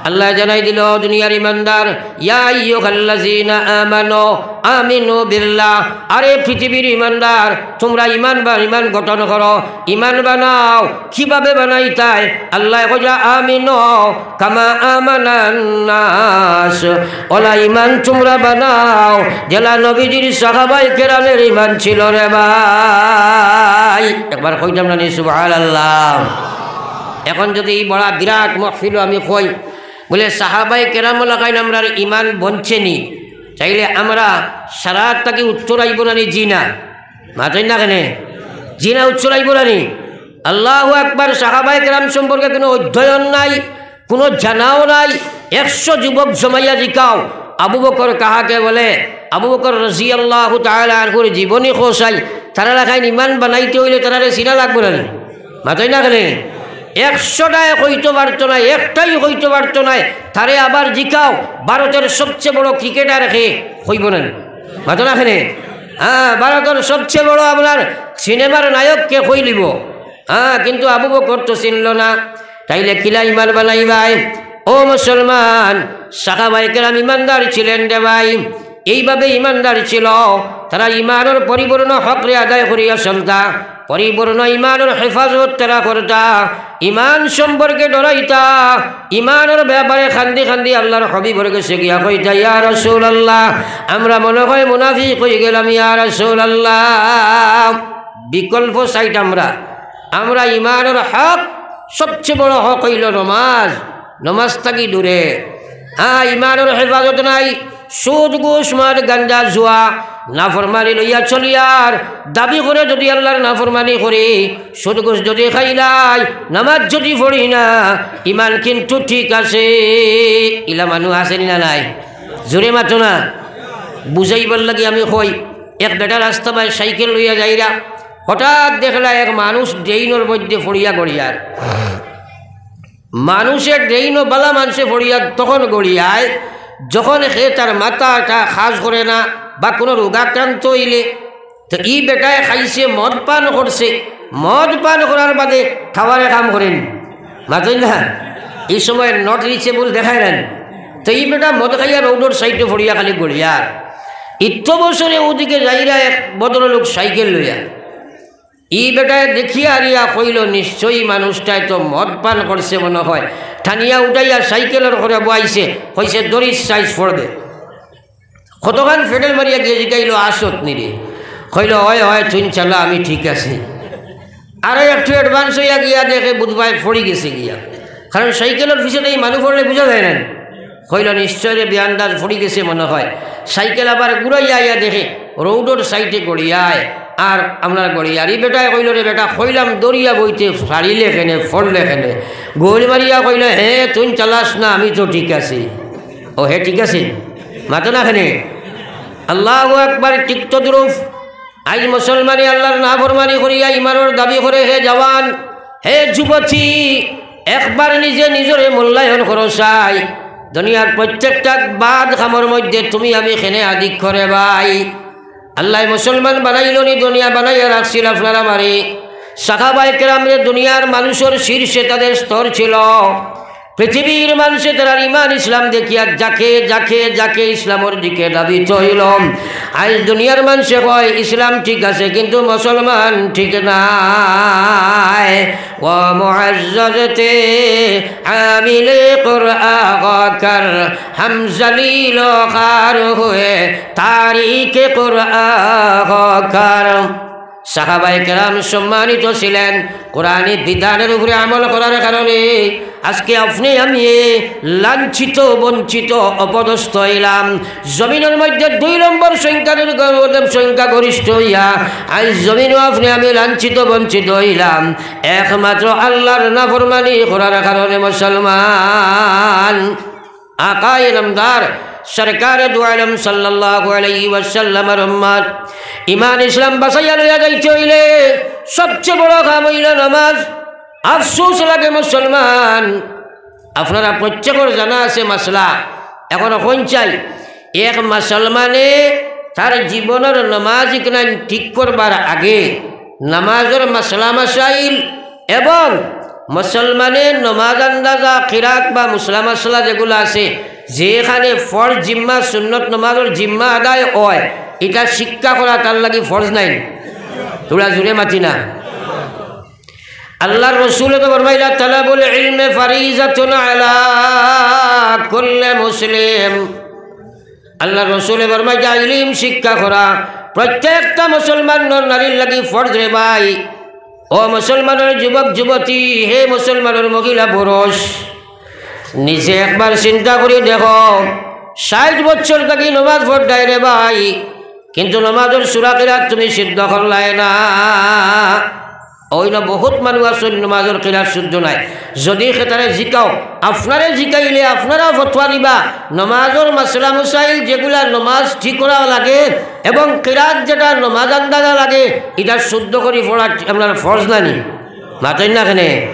আল্লায় জানাই দিলা, দুনিয়ার ইমানদার, ইয়া আইয়ুহাল্লাযীনা আমানু আমিনু বিল্লাহ। আরে পৃথিবীর ইমানদার, তুমরা ইমান বা-, ইমান গঠন করো, ইমান বানাও। কিভাবে বানাইতায়? আল্লায় কইরা, "আমিনু কামা আমানান নাস।" অলা ইমান তুমরা বানাও, যেলা নবীজির সাহাবায়ে কেরামের ইমান ছিল রে ভাই। একবার কইতাম না নি সুবহানাল্লাহ। এখন যুদি ই বড়া বিরাট মাহফিলো আমি কই, বুলে, "সাহাবায়ে কেরাম লাখান আমরার ইমান বনছে নি?" তাইলে আমরা সারা থাকি উত্তর আইবো না নি? জি না। মাতইন না কেনে? জি না, উত্তর আইবো না নি? আল্লাহু আকবার। সাহাবায়ে কেরাম সম্পর্কে কোনো অধ্যয়ন নাই, কোনো জানাও নাই। একশো যুবক জমাইয়া জিকাও, "আবু বকর কাহাকে বলে?" আবু বকর রাদিয়াল্লাহু তাআলা আনহুর জীবনী কও চাই। তারা লাখান ইমান বানাইতে অইলে তারারে চিনা লাগবো না নি? মাতইন না কেনে? একশোটায় কইতো পারতো নায়, একটাই কইতো পারতো নায়। তারে আবার জিকাও, "ভারতর সবচেয়ে বড় ক্রিকেটার কে?" কইবো না নি? মাতো না কেনে? হ্যাঁ, ভারতর সবচেয়ে বড় আপনার সিনেমার নায়ক কে? কইলিবো। হ্যাঁ, কিন্তু আবু বকর তো চিনলো না। তাইলে কিলা ইমান বানাইবায়? ও মুসলমান, সাহাবায়ে কেরাম ইমানদার ছিলেন রে ভাই। এইভাবে ইমানদার ছিল, তারা ইমানর পরিপূর্ণ হকরে আদায় করিয়া চলতা, পরিপূর্ণ ইমানর হেফাজত তারা করতা। ইমান সম্পর্কে ডরাইতা, ইমানর ব্যাপারে কান্দি কান্দি আল্লাহর হাবিবর গেছে গিয়া কইতা, "ইয়া রাসূলুল্লাহ, আমরা মনে হয় মুনাফিক অইগেলাম, ইয়া রাসূলুল্লাহ।" বিকল্প সাইড আমরা, আমরা ইমানর হক, সবচেয়ে বড় হক অইলো নমাজ, নমাজ থাকি দূরে। হ্যাঁ, ইমানর হেফাজত নাই, সুদ, ঘুষ, মদ, গাঞ্জা, জুয়া, নাফরমানি লইয়া চলিয়ার, দাবি করে যুদি আল্লাহর নাফরমানি করি, সুদ, ঘুষ যুদি খাইলাই, নামাজ যুদি পড়ি না, ইমান কিন্তু ঠিক আছে। ইলা মানুষ আছে নি না নাই? জোরে মাতো না। বুঝাইবার লাগি আমি কই, এক বেটা রাস্তা বায় সাইকেল লইয়া যাইরা, হঠাৎ দেখলা এক মানুষ ড্রেইনর মধ্যে পড়িয়া গড়িয়ার। মানুষে ড্রেইনো বালা মানষে পড়িয়া তখন গড়িয়ায়, যখন হে তার মাথাটা কাজ করে না বা কোনো রোগাক্রান্ত অইলে। তো ই বেটায় খাইছে, মদ পান করছে, মদ পান করার বাদে খাওয়ারে কাম করেন, মাতইন না? ই সময় not reachable দেখায় না। তো ই বেটা মদ খাইয়া রোডর সাইডে পড়িয়া খালি গড়িয়ার। ইত্য বছরে ওদিকে যাইরা এক ভদ্রলোক সাইকেল লইয়া। ই বেটায় দেখিয়া আরিয়া কইল, "নিশ্চয়ই মানুষটায় তো মদ পান করছে মনে হয়।" টানিয়া উঠাইয়া সাইকেলর ঘরে বওয়াইছে, কইছে, "দড়ির সাইজ পড়বে।" কতখান ফেডেল মারিয়া গিয়া জিকাইল, "আসত নি রে?" কইল, "হয়, হয়, তুই চালা, আমি ঠিক আছি।" আরো একটু অ্যাডভান্স হইয়া গিয়া দেখে বুধবায় পড়ি গেছে গিয়া, কারণ সাইকেলর পিছনে এই মানুষ পড়লে বুঝা যায় না। কইল, "নিশ্চয় রে, বেআন্দাজ পড়ি গেছে মনে হয়।" সাইকেল আবার ঘুরাইয়া আইয়া দেখে রোডর সাইডে গড়িয়ায়, আর আপনার গড়িয়ার। ই বেটায় কইল, "রে বেটা, কইলাম দড়িয়া বইতে, ছাড়িলে কেনে, পড়লে কেনে?" গোল মারিয়া কইল, "হে, তুই চালাস না, আমি তো ঠিক আছি।" ও, হে ঠিক আছে, মাতো না কেনে? আল্লাহু আকবার। ঠিক তদ্রুপ আইজ মুসলমানে আল্লাহর নাফরমানি করিয়া ইমানর দাবি করে। হে জওয়ান, হে যুবতী, একবার নিজে নিজরে মূল্যায়ন করো চাই। দুনিয়ার প্রত্যেকটা বাদ কামর মধ্যে তুমি আমি কেনে আধিক্য রে ভাই। আল্লায় মুসলমান বানাইল নি, দুনিয়া বানাইয়া রাখছিল আপনার আমারে। সাহাবায়ে কেরামরে দুনিয়ার মানুষর শীর্ষে তাদের স্তর ছিল। পৃথিবীর মানষে তারার ইমান ইসলাম দেখিয়া যাকে, যাকে, যাকে ইসলামর দিকে ধাবিত হইল। আইজ দুনিয়ার মানষে কয় ইসলাম ঠিক আছে, কিন্তু মুসলমান ঠিক নাই। ও মুআজ্জাজতে আমিলে কুরআ কর, হাম জলিল ও খার হুয়ে তারিকে কুরআ কর। সাহাবায়ে কেরাম সম্মানিত ছিলেন কোরআনী বিধানের উপরে আমল করার কারণে। আজকে আপনি আমি লাঞ্ছিত, বঞ্চিত, অপদস্থ হইলাম। জমিনের মধ্যে দুই নম্বর সংখ্যার গণ-, সংখ্যাগরিষ্ঠ হইয়া আজ জমিনও আপনি আমি লাঞ্ছিত, বঞ্চিত হইলাম একমাত্র আল্লাহর নাফরমানি করার কারণে। মুসলমান, আকায়ে নামদার সরকারে দু আলম সাল্লাল্লাহু আলাইহি ওয়াসাল্লামের উম্মত, ইমান ইসলাম বাঁচাইয়া লইয়া যাইতে হইলে সবচেয়ে বড় কাম হইল নামাজ। আফসোস লাগে মুসলমান, আপনারা প্রত্যেকর জানা আছে মাসলা। এখন কোন চাই, এক মুসলমানে তার জীবনের নামাজ ইকনান ঠিক করবার আগে নামাজর মাসলা মাসাইল এবং মুসলমানে নমাজ আন্দাজা, কিরাত বা মুসলা মাসলা যেগুলা আছে, যেখানে ফরজ জিম্মা, সুন্নত নমাজর জিম্মা আদায় অয়, ইটা শিক্ষা করা তার লাগি ফরজ নায়নি? থুড়া জুরে মাতি না। আল্লাহর রসুলে তো ফরমাইলা, "তালাবুল ইলমে ফারিজাতুন আলা কুল্লি মুসলিম।" আল্লাহর রসুলে ফরমাইতা, ইলিম শিক্ষা করা প্রত্যেকটা মুসলমান নর নারীর লাগি ফরজ রে ভাই। ও মুসলমানর যুবক যুবতী, হে মুসলমানর মহিলা পুরুষ, নিজে একবার চিন্তা করি দেখো, ষাইট বছর থাকি নমাজ পড়রায় রে ভাই, কিন্তু নমাজর সুরা কিরাত তুমি সিদ্ধ করলায় না। অইন্য বহুত মানুষ আছইন নমাজর কিরাত শুদ্ধ নায়। যদি কেতারে জিকাও, আপনারে জিকাইলে আপনারা ফতোয়া দিবা, নমাজর মাসলা মাসাইল যেগুলা নমাজ ঠিক করা লাগে এবং কিরাত যেটা নমাজ আন্দাজা লাগে, ইটা শুদ্ধ করি পড়া আপনার ফরজ নানি? মাতইন না কেনে?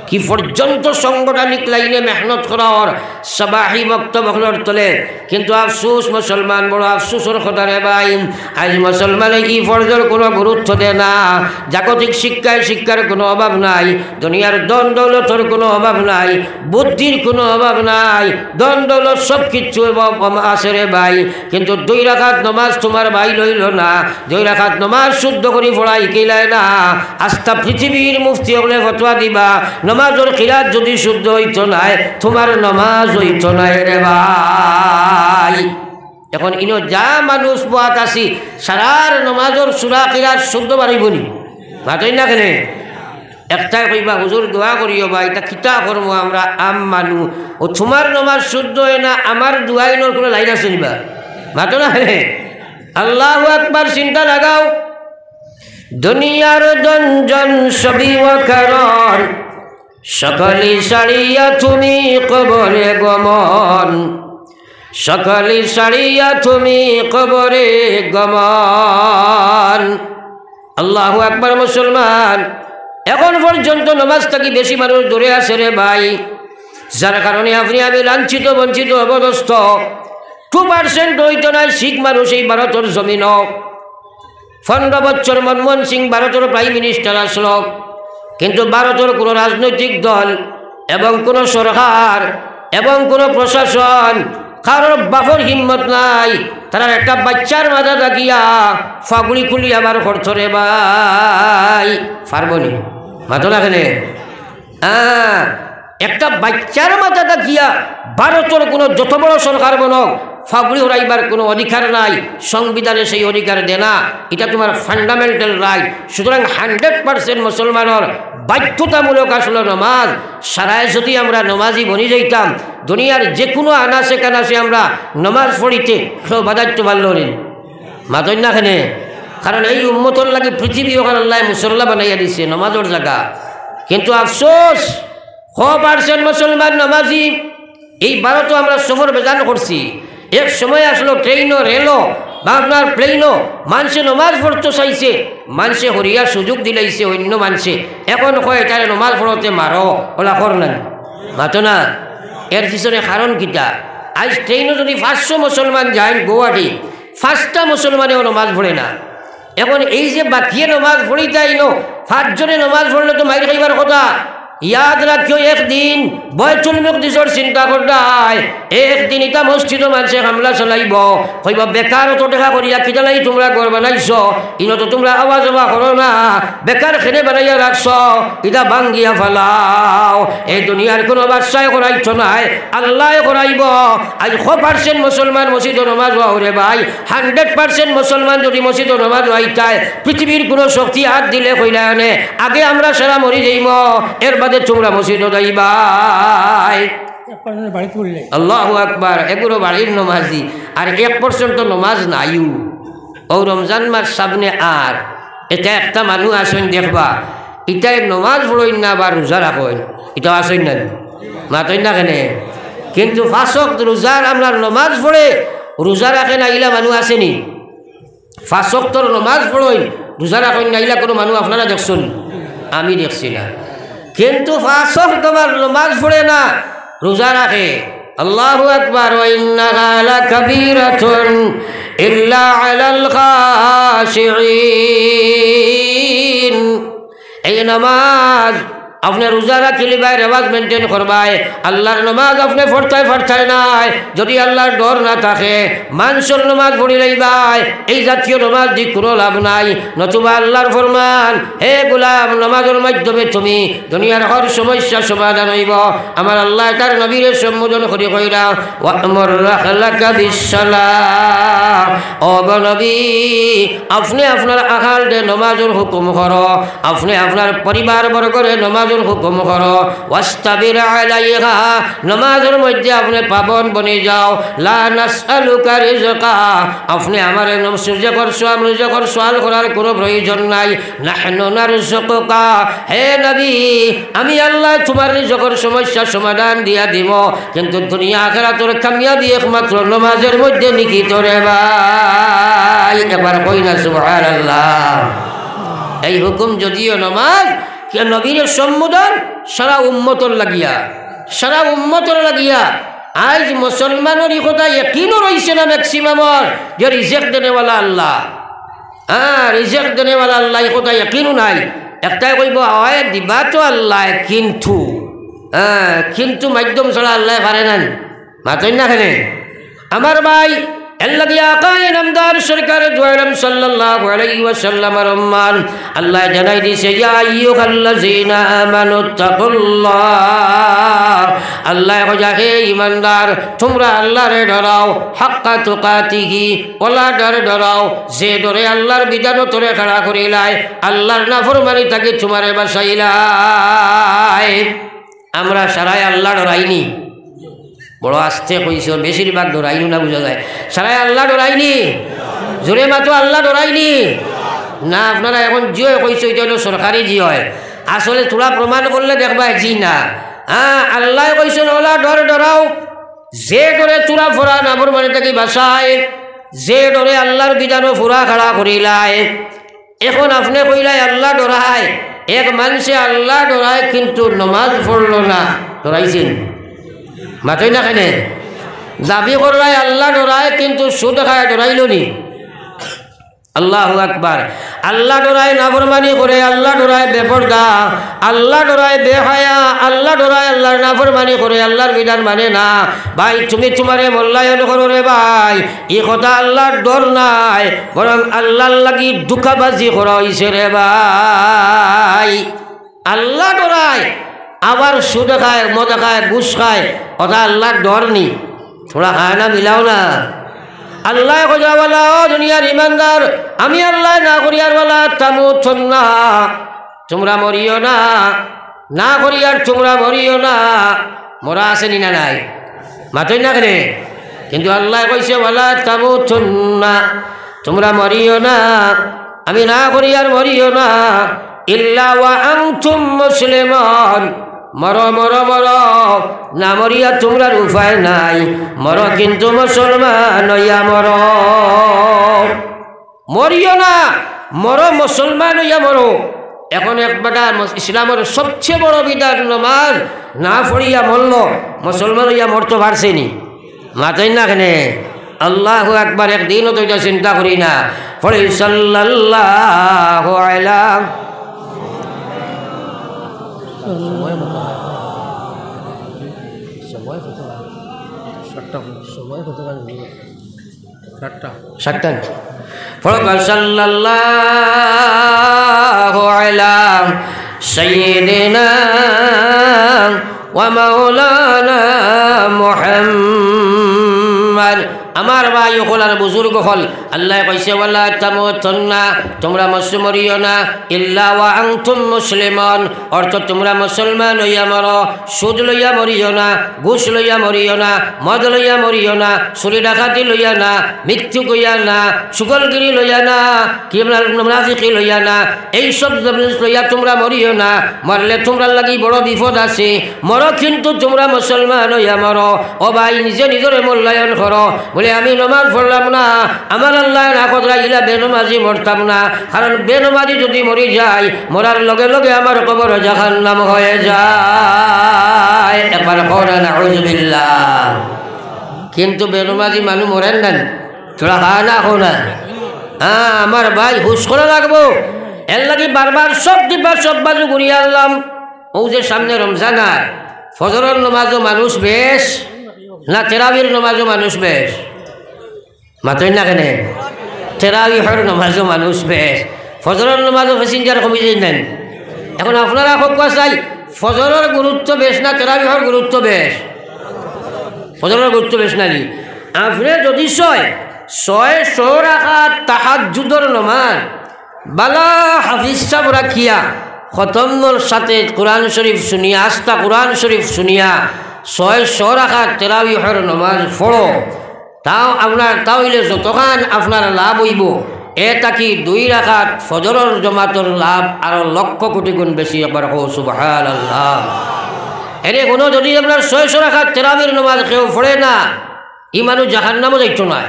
কি পর্যন্ত সাংগঠনিক লাইনে মেহনত করা অর সাবাহি মক্তব অকলর তলে। কিন্তু আফসুস মুসলমান, বড় আফসুসর কথা রে ভাই। আইজ মুসলমানে ই ফরজর কুনু গুরুত্ব দেয় না। জাগতিক শিক্ষায় শিক্ষার কুনু অভাব নাই, দুনিয়ার ধন দৌলতর কুনু অভাব নাই, বুদ্ধির কুনু অভাব নাই, ধন দৌলত সব কিচ্ছু অভাব আছে রে ভাই। কিন্তু দুই রাকাত নমাজ তুমার ভাই লইল না, দুই রাকাত নমাজ শুদ্ধ করি পড়া হিকাইলায় না। আস্তা পৃথিবীর মুফতি অকলে ফতোয়া দিবা, নমাজর কিরাত যদি শুদ্ধ অইতো নায়, তুমার নমাজ অইতো নায় রে ভাই। এখন ইনো যা মানুষ বওয়াত আছি, সারার নমাজর সুরা কিরাত শুদ্ধ বারইবো নি? মাতইন না কেনে? একটায় কইবা, "হুজুর, দোয়া করিও বা, ইতা কিতা করমু আমরা আম মানু? ও তুমার নমাজ শুদ্ধ অয় না, আমার দোয়াইনর কুনু লাইন আছে নি বা?" মাতো না কেনে? আল্লাহু আকবার, চিন্তা লাগাও। দুনিয়ার ধন জন সবই অকারণ, সকলি ছাড়িয়া তুমি কবরে গমন। সকলি ছাড়িয়া তুমি কবরে গমন। আল্লাহু আকবার। মুসলমান, এখন পর্যন্ত নমাজ থাকি বেশি মানুষ দূরে আছে রে ভাই, যার কারণে আপনি আমি লাঞ্ছিত, বঞ্চিত, অপদস্থ। টু পার্সেন্ট অইতো নায় শিখ মানুষ এই ভারতর জমিনো। পনেরো বছর মনমোহন সিং ভারতর প্রাইম মিনিস্টার আছলো, কিন্তু ভারতর কুনু রাজনৈতিক দল এবং কুনু সরকার এবং কুনু প্রশাসন কারোর বাপর হিম্মত নাই, তারার একটা বাইচ্চার মাথা থাকিয়া ফাগুড়ি খুলিয়া বার করতো রে ভাই। পারবো নি? মাতো না কেনে? হ্যাঁ, একটা বাইচ্চার মাথা থাকিয়া ভারতর কোনো যত বড় সরকার বনক, ফাগুড়ি হরাইবার কোনো অধিকার নাই। সংবিধানে সেই অধিকার দেনা, এটা তোমার ফান্ডামেন্টাল রাইট। সুতরাং হান্ড্রেড পার্সেন্ট মুসলমানর বাধ্যতামূলক আসলো নমাজ। সারায় যদি আমরা নমাজি বনি যাইতাম, দুনিয়ার যে কোনো আনাচে কানাচে আমরা নমাজ পড়িতে কেউ বাধাইতে পারলো নি। মাতইন না কেনে? কারণ এই উম্মতর লাগি পৃথিবী ওখান আল্লাহ মুসল্লা বানাইয়া দিছে, নমাজর জাগা। কিন্তু আফসোস, ক পার্সেন্ট মুসলমান নমাজি। এই ভারতো আমরা সফর বেজান করছি। এক সময় আসলো ট্রেনও, রেলও বা আপনার প্লেনও মানষে নমাজ পড়তো চাইছে, মানষে হরিয়া সুযোগ দিলাইছে অন্য মানষে। এখন কয়, "এটারে নমাজ পড়তে মারো, ওলা কর না, মাতো না।" এর পিছনে কারণ কিতা? আজ ট্রেনও যদি পাঁচশো মুসলমান যায় গুয়াহাটি, পাঁচটা মুসলমানেও নমাজ পড়ে না। এখন এই যে বাকিয়ে নমাজ পড়িতা ইনো, পাঁচজনে নমাজ পড়লে তো মাইর খাইবার কথা। ইয়াদ রাখিও, একদিন বয়তুল মুকদিসর চিন্তা কররায়, একদিন ইটা মসজিদও মানষে হামলা চালাইবো, কইবো, "বেকার অত টেকা করিয়া কিতা লাগি তোমরা ঘর বানাইছো? ইনো তো তোমরা আওয়া যাওয়া করো না, বেকার কেনে বানাইয়া রাখছো, ইটা ভাঙ্গিয়া ফালাও।" এই দুনিয়ার কোনো বাদশায় করাইতো নায়, আল্লায় করাইবো। আজ ক পার্সেন্ট মুসলমান মসজিদো নমাজ অয় রে ভাই, হান্ড্রেড পার্সেন্ট মুসলমান যদি মসজিদো নমাজ অইতায়, পৃথিবীর কোনো শক্তি আত দিলে কইলা আনে, আগে আমরা সারা মরি যাইমু, এর বাদে তোমরা মসজিদো যাইবায়। এক পার্সেন্ট বাড়িত পড়লে। আল্লাহু আকবার, এগুলো বাড়ির নমাজি, আর এক পার্সেন্ট তো নমাজ নাইও। ও রমজান মাস সামনে আর, এটা একটা মানুষ আছইন দেখবা, ইটায় নমাজ পড়ইন না বা রোজা রাখইন, ইটাও আছইন না, মাতইন না কেনে? কিন্তু পাঁচ ওয়াক্ত রোজার আমরার নমাজ পড়ে, রোজা রাখে না, ইলা মানুষ আছেনি? পাঁচ ওয়াক্তর নমাজ পড়ইন, রোজা রাখইন না, ইলা কোনো মানুষ আপনারা দেখছইন? আমি দেখছি না। কিন্তু পাঁচ ওয়াক্ত আমার নমাজ পড়ে না, রোজা রাখে। আল্লাহু আকবার, "ওয়া ইন্নাহা লাকাবীরাতুন ইল্লা আলাল খাশিঈন।" এই নামাজ আপনে রোজা রাখিলিবায়, রেওয়াজ মেইনটেইন করবায়, আল্লাহর নামাজ আপনে পড়তায় পারতায় নায়। যদি আল্লাহর ডর না থাকে, মানষর নামাজ পড়িলাইবায়, এই জাতীয় নামাজ দি কোনো লাভ নাই। নতুবা আল্লাহর ফরমান, "হে গোলাম, নামাজর মাধ্যমে তুমি দুনিয়ার হর সমস্যা সমাধান অইবো।" আমার আল্লায় তার নবীরে সম্বোধন করি কইরা, "ওয়া'মুর আহলাকা বিস-সালাহ।" ও গো নবী, আপনে আপনার আহালরে নমাজর হুকুম করো, আপনে আপনার পরিবারবর্গরে নমাজর হুকুম করো। "ওয়াস্তাবির আলাইহা", নমাজর মধ্যে আপনে পাবন বনি যাও। "লা নাসআলুকা রিজকা", আপনে আমারে নম-, রিজকর সওয়াল, রিজকর সওয়াল করার কোনো প্রয়োজন নাই। "নাহনু নারযুকুকা", হে নবী, আমি আল্লায় তুমার রিজকর সমস্যা সমাধান দিয়া দিমু, কিন্তু দুনিয়া আখিরাতর কামিয়াবি একমাত্র নমাজর মধ্যে নিহিত রে ভাই। একবার কই না সুবহানাল্লাহ। এই হুকুম যদিও নমাজ, কে নবীর সম্বোধন সারা উম্মতর লাগিয়া, সারা উম্মতর লাগিয়া। আইজ মুসলমানর ই কথা ইয়াকিনও রইছে না ম্যাক্সিমামর, যে রিজেক্ট দেনেওয়ালা আল্লাহ। হ্যাঁ, রিজেক্ট দেনেওয়ালা আল্লাহ, ই কথা ইয়াকিনও নাই। একটায় কইবো, "অয় দিবা তো আল্লায়, কিন্তু", হ্যাঁ, কিন্তু মাধ্যম ছাড়া আল্লায় পারে না। মাতইন না কেনে? আমার ভাই, এর লাগি আকায়ে নামদার সরকারে দু আলম সাল্লাল্লাহু আলাইহি ওয়াসাল্লামর ফরমান, আল্লায় জানাই দিছে, "ইয়া আইয়ুহাল্লাযীনা আমানুত্তাকুল্লাহ।" আল্লায় কইরা, "হে ইমানদার, তুমরা আল্লারে ডরাও, হাক্কা তুকাতিহি, অলা ডর ডরাও, যে ডরে আল্লার বিধান তরে খাড়া করিলায়, আল্লার নাফরমানি থাকি তুমারে বাঁচাইলায়।" আমরা সারায় আল্লা ডরাইনি? বড় আস্তে কইছো, বেশিরভাগ ডরাইনু না বুঝা যায়। সারায় আল্লা ডরাইনি? জোরে মাতো, আল্লা ডরাইনি? না, আপনারা এখন জি অয় কইছো, ইটা অইলো সরকারি জি অয়। আসলে থুড়া প্রমাণ করলে দেখবায় জি না। হ্যাঁ, আল্লায় কইছইন, "অলা ডর ডরাও, যে ডরে থুড়া ফরা নাফরমানি থাকি বাঁচায়, যে ডরে আল্লার বিধানো পুরা খাড়া করিলায়।" এখন আপনে কইলায় আল্লা ডরায়, এক মানষে আল্লা ডরায় কিন্তু নমাজ পড়লো না, ডরাইছেনি? মাতইন না কেনে? দাবি কররায় আল্লা ডরায় কিন্তু সুদ খায়, ডরাইলো নি? আল্লাহু আকবার। আল্লাহ ডরায়, নাফরমানি করে, আল্লাহ ডরায় বেপর্দা, আল্লাহ ডরায় বেহায়া, আল্লাহ ডরায় আল্লাহর নাফরমানি করে, আল্লাহর বিধান মানে না। ভাই, তুমি তুমারে মূল্যায়ন করো রে ভাই, ই কথা আল্লাহর ডর নায়, বরং আল্লাহর লাগি ধুকাবাজি করা অইছে রে ভাই। আল্লাহ ডরায়, আবার সুদ খায়, মদ খায়, ঘুষ খায়, ওটা আল্লাহর ডর নি? থুড়া খায় না, মিলাও না। আল্লায় কইছে, "ওয়ালা, ও দুনিয়ার ইমানদার, আমি আল্লায় না করিয়ার ওয়ালা তামুতুন্না, তুমরা মরিও না, না করিয়ার তুমরা মরিও না।" মরা আছে নি না নাই? মাতইন না কেনে? কিন্তু আল্লায় কইছে, "ওয়ালা তামুতুন্না, তুমরা মরিও না, আমি না করিয়ার মরিও না, ইল্লা ওয়া আনতুম মুসলিমুন।" মরো, মরো, মরো, না মরিয়া তুমরার উপায় নাই, মরো কিন্তু মুসলমান অইয়া মরো। মরিও না, মরো মুসলমান অইয়া মরো। এখন এক বেটা মস-, ইসলামর সবচেয়ে বড় বিধান নমাজ না পড়িয়া মরলো, মুসলমান অইয়া মরতো পারছে নি? মাতইন না কেনে? আল্লাহু আকবার, একদিনও তো ইটা চিন্তা করি না। পড়ি সাল্লাল্লাহু আলা। সময় মতো। সময় কত? সাতটা। সময় কত? সাতটা। সাতটা। পড়ো, সাল্লাল্লাহু আলা সাইয়্যিদিনা ওয়া মাওলানা মুহাম্মদ। আমার ভাই অকল আর বুজুর্গ অকল, আল্লায় কইছে, "ওয়ালা তামুতুন্না, তুমরা মস-, মরিও না, ইল্লা ওয়া আনতুম মুসলিমুন", অর্থ তুমরা মুসলমান অইয়া মরো, সুদ লইয়া মরিও না, ঘুষ লইয়া মরিও না, মদ লইয়া মরিও না, চুরি ডাকাতি লইয়া না, মিথ্যুক অইয়া না, চুগলগিরি লইয়া না, কি আপনার মুনাফিকি লইয়া না, এইসব জিনিস লইয়া তুমরা মরিও না। মরলে তুমরার লাগি বড় বিপদ আছে। মরো কিন্তু তুমরা মুসলমান অইয়া মরো। ও ভাই, নিজে নিজরে মূল্যায়ন করো। বলে, "আমি নমাজ পড়লাম না, আমার আল্লায় না কদরা ইলা বেনমাজি মরতাম না।" কারণ বেনমাজি যদি মরি যাই, মরার লগে লগে আমার কবর জাহান্নাম হয়ে যায়। একবার কও না, নাউজুবিল্লাহ। কিন্তু বেনমাজি মানুষ মরেন না, তোরা খা না, খো না। হ্যাঁ, আমার ভাই, হুশ করা লাগবো। এর লাগি বারবার সব দিবা, সব বাজু ঘুরিয়া আনলাম। ও যে সামনে রমজান আর ফজরর নমাজও মানুষ বেশ, না তেরাবির নমাজও মানুষ বেশ? মাতইন না কেনে? তেরাবিহর নমাজও মানুষ বেশ, ফজরর নমাজও passenger কমি যায় নাই। এখন আপনারা কউক্কা চাই, ফজরর গুরুত্ব বেশ না তেরাবিহর গুরুত্ব বেশ? ফজরর গুরুত্ব বেশ না নি? আপনে যদি ছয়, ছয় শো রাকাত তাহাজ্জুদর নমাজ, বালা হাফিজ সাব রাখিয়া, খতমর সাথে কোরআন শরীফ শুনিয়া, আস্তা কোরআন শরীফ শুনিয়া, ছয় শো রাকাত তেরাবিহর নমাজ পড়ো, তাও আপনার, তা অইলে যতখান আপনার লাভ অইবো, এ থাকি দুই রাকাত ফজরর জমাতর লাভ আরো লক্ষ কোটি গুণ বেশি। একবার কও সুবহানাল্লাহ। এরে কোনো যদি আপনার ছয় শো রাকাত তেরাবির নমাজ কেউ পড়ে না, ই মানুষ জাহান্নামও যাইতো নায়।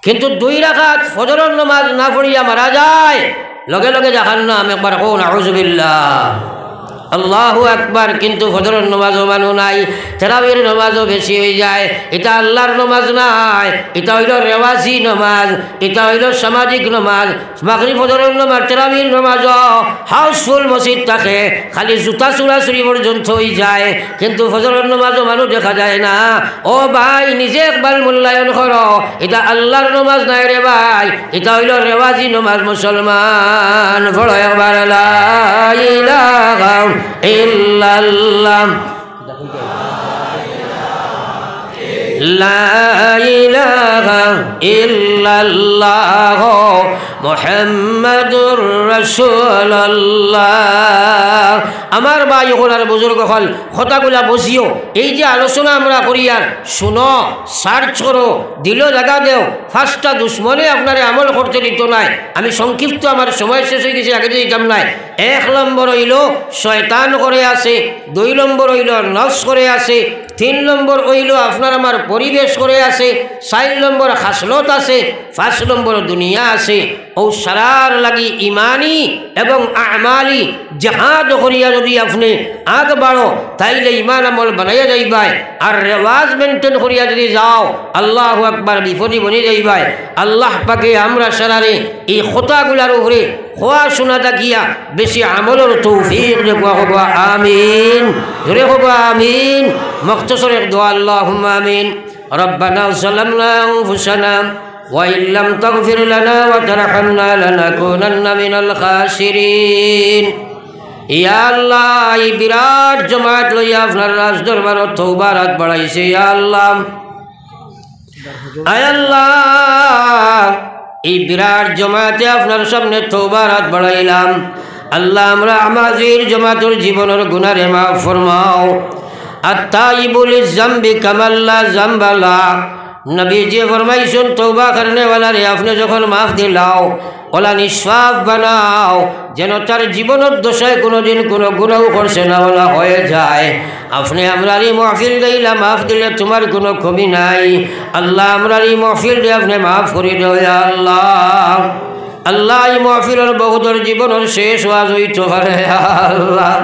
কিন্তু দুই রাকাত ফজরর নমাজ না পড়িয়া মারা যায়, লগে লগে জাহান্নাম। একবার কও নাউজুবিল্লাহ। আল্লাহু আকবার। কিন্তু ফজরর নমাজও মানু নাই, তেরাবির নমাজও বেশি অই যায়। ইটা আল্লাহর নমাজ নায়, ইটা অইলো রেওয়াজি নমাজ, ইটা অইলো সামাজিক নমাজ। মাগরিব ফজরর নমাজ, তেরাবির নমাজও housefull মসজিদ থাকে, খালি জুতা চুরাচুরি পর্যন্ত অই যায়, কিন্তু ফজরর নমাজও মানু দেখা যায় না। ও ভাই, নিজে একবার মূল্যায়ন করো, ইটা আল্লাহর নমাজ নায় রে ভাই, ইটা অইলো রেওয়াজি নমাজ। মুসলমান, পড়ো একবার লা ইলাহা ইল্লাল্লাহ। লা ইলাহা ইল্লাল্লাহ মুহাম্মাদুর রাসূলুল্লাহ। আমার ভাই অকল আর বুজুর্গ অকল, কথাগুলা বুঝিও। এই যে আলোচনা আমরা করিয়ার, শুনো, search করো, দিলো জাগা দেও। পাঁচটা দুশমনে আপনারে আমল করতে দিতো নায়। আমি সংক্ষিপ্ত, আমার সময় শেষ অই গেছে, আগে দিতাম নায়। এক নম্বর অইলো শয়তান করে আছে, দুই নম্বর অইলো নফস করে আছে, তিন নম্বর অইলো আপনার আমার পরিবেশ করে আছে, চাইর নম্বর খাসলত আছে, পাঁচ নম্বর দুনিয়া আছে। অউ সারার লাগি ইমানি এবং আমালি জেহাদ করিয়া যুদি আপনে আগ বাড়ো, তাইলে ইমান আমল বানাইয়া যাইবায়। আর রেওয়াজ maintain করিয়া যুদি যাও, আল্লাহু আকবার, বিপদি বনি যাইবায়। আল্লাহ পাকে আমরা সারারে ই কথাগুলার উপরে কওয়া শুনা থাকিয়া বেশি আমলর তৌফিক দেউক্কা। কউক্কা আমিন। জোরে কউক্কা আমিন। মুখতসর এক দোয়া, আল্লাহুম্মা আমিন। ربنا ظلمنا أنفسنا وإن لم تغفر لنا وترحمنا لنكونن من الخاسرين। ইয়া আল্লাহ, ই বিরাট জমাত লইয়া আপনার রাজ দরবারো তওবার আত বাড়াইছি। ইয়া আল্লাহ, আয় আল্লাহ, ই বিরাট জমাতে আপনার সামনে তওবার আত বাড়াইলাম। আল্লাহ, আমরা হাজির জমাতর জীবনর গুনারে মাফ ফরমাও। আত-তাইবু লিজ-জামবি কামান লা জামবা লা। নবীজি ফরমাইছইন, তওবা করনেওয়ালারে আপনে যখন মাফ দিলাও, অলা নিষ্পাপ বানাও, যেন তার জীবনর দশায় কুনুদিন কুনু গুনাও করছে না, অলা হয়ে যায়। আপনে আমরার ই মাহফিলরে ইলা মাফ দিলে তুমার কুনু কমি নাই। আল্লাহ, আমরার ই মাহফিলরে আপনে মাফ করি দেও, ইয়া আল্লাহ। আল্লাহ, ই মাহফিলর বহুতর জীবনর শেষ ওয়াজ অইতো পারে, ইয়া আল্লাহ।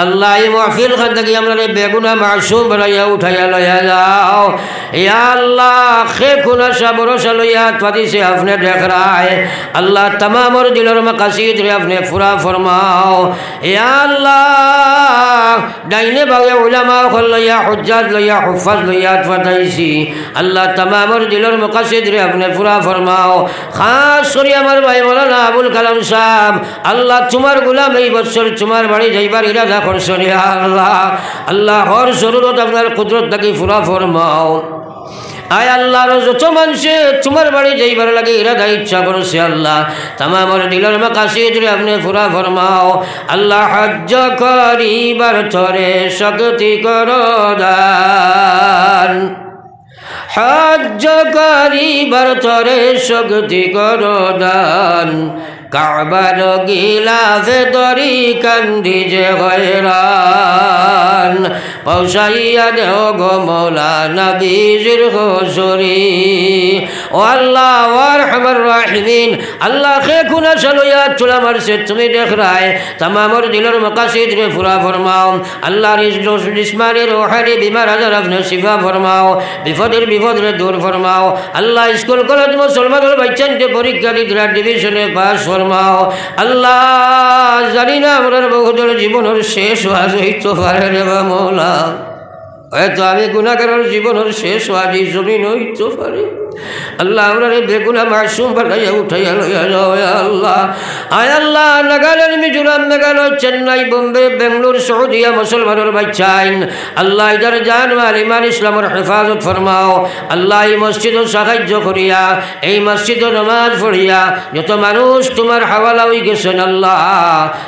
আল্লাহ, ই মাহফিল খান থাকি আমরারে বেগুনা মাসুম বানাইয়া উঠাইয়া লইয়া যাও। ইয়া আল্লাহ, কে কুন আশা ভরসা লইয়া আত পাতিছে আপনে দেখরায়। আল্লাহ, তামামর দিলর মাকাসিদরে আপনে পুরা ফরমাও। ইয়া আল্লাহ, ডাইনে বাউয়ে উলামা অকল লইয়া, হুজ্জাত লইয়া, হুফাজ লইয়া আত পাতাইছি। আল্লাহ, তামামর দিলর মাকাসিদরে আপনে পুরা ফরমাও। খাস করি আমার ভাই মাওলানা আবুল কালাম সাব, আল্লাহ, তুমার গুলাম এই বছর তুমার বাড়ি যাইবার ইরাদা করছইন, ইয়া আল্লাহ। আল্লাহ, হর জরুরত আপনার কুদরত থাকি পুরা ফরমাও। আয় আল্লাহ, আরো যত মানষে তুমার বাড়ি যাইবার লাগি ইরাদা ইচ্ছা করছে, আল্লাহ, তামামর দিলর মাকাসিদরে আপনে পুরা ফরমাও। আল্লাহ, হজ্জ করিবার তরে শক্তি করো দান। হজ্জ করিবার তরে শক্তি করো দান, কাবার গিলাফে দরি কান্দি যে হয়রান, পৌঁছাইয়া দেও গো মৌলা নবীজির হুজুরি। ও আল্লাহ, ও আরহামার রাহিমিন, আল্লাহ, কে কুন আশা লইয়া চুলা মারছে তুমি দেখরায়, তামামর দিলর মাকাসিদরে পুরা ফরমাও। আল্লাহ, রিজ-, জিসমানি, রুহানি বিমার আজার আপনে শিফা ফরমাও, বিপদর বিপদরে দূর ফরমাও। আল্লাহ, স্কুল কলেজ মুসলমানর বাচ্চাইন্তে পরীক্ষা দিতরা, ডিভিশনে পাস ফরমাও। আল্লাহ, জানি না আমরার বহুতর জীবনর শেষ ওয়াজ অইতো পারে রে বা মৌলা। হয়তো আমি গুনাগারর জীবনর শেষ ওয়াজ ই জমিনো অইতো পারে। আল্লাহ, আমরারে বেগুনা মাসুম বানাইয়া উঠাইয়া লইয়া যাও, ইয়া আল্লাহ। আয় আল্লাহ, নাগাল্যান্ড, মিজোরাম, মেঘালয়, চেন্নাই, বোম্বে, বেঙ্গালুরু, সৌদিয়া মুসলমানর বাচ্চাইন, আল্লাহ, ইতার জান মাল, ইমান, ইসলামর হেফাজত ফরমাও। আল্লাহ, ই মসজিদো সাহায্য করিয়া, এই মসজিদো নামাজ পড়িয়া যত মানুষ তুমার হাওয়ালা অইগেছইন, আল্লাহ,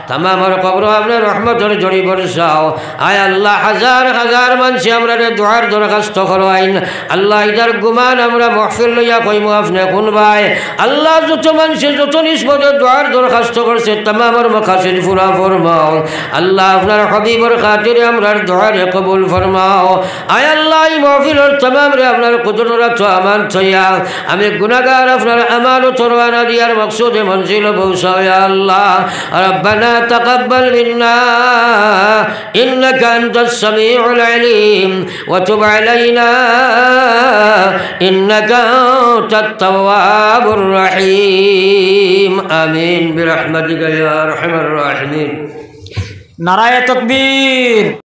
তামামর কবরো আপনে রহমতর ঝড়ি বরসাও। আয় আল্লাহ, হাজার হাজার মানষে আমরারে দোয়ার দরখাস্ত করইন। আল্লাহ, ইতার গুমান আমরা মাহফিল লইয়া কইমু আপনে হুনবায়। আল্লাহ, যত মানষে যত নিসবতে দোয়ার দরখাস্ত করছে, তামামর মাকাসিদ পুরা ফরমাও। আল্লাহ, আপনার হাবিবর খাতিরে আমরার দোয়ারে কবুল ফরমাও। আয় আল্লাহ, ই মাহফিলর তামামরে আপনার কুদরতর আতো আমানত থইয়া আমি গুনাগার আপনার আমানতো রওয়ানা দিয়ার মকসুদে মঞ্জিলো পৌঁছাও, ইয়া আল্লাহ। ربنا تقبل منا إنك أنت السميع العليم وتب علينا إنك أنت التواب الرحيم. آمين برحمتك يا أرحم الراحمين. নারায়ে তাকবীর।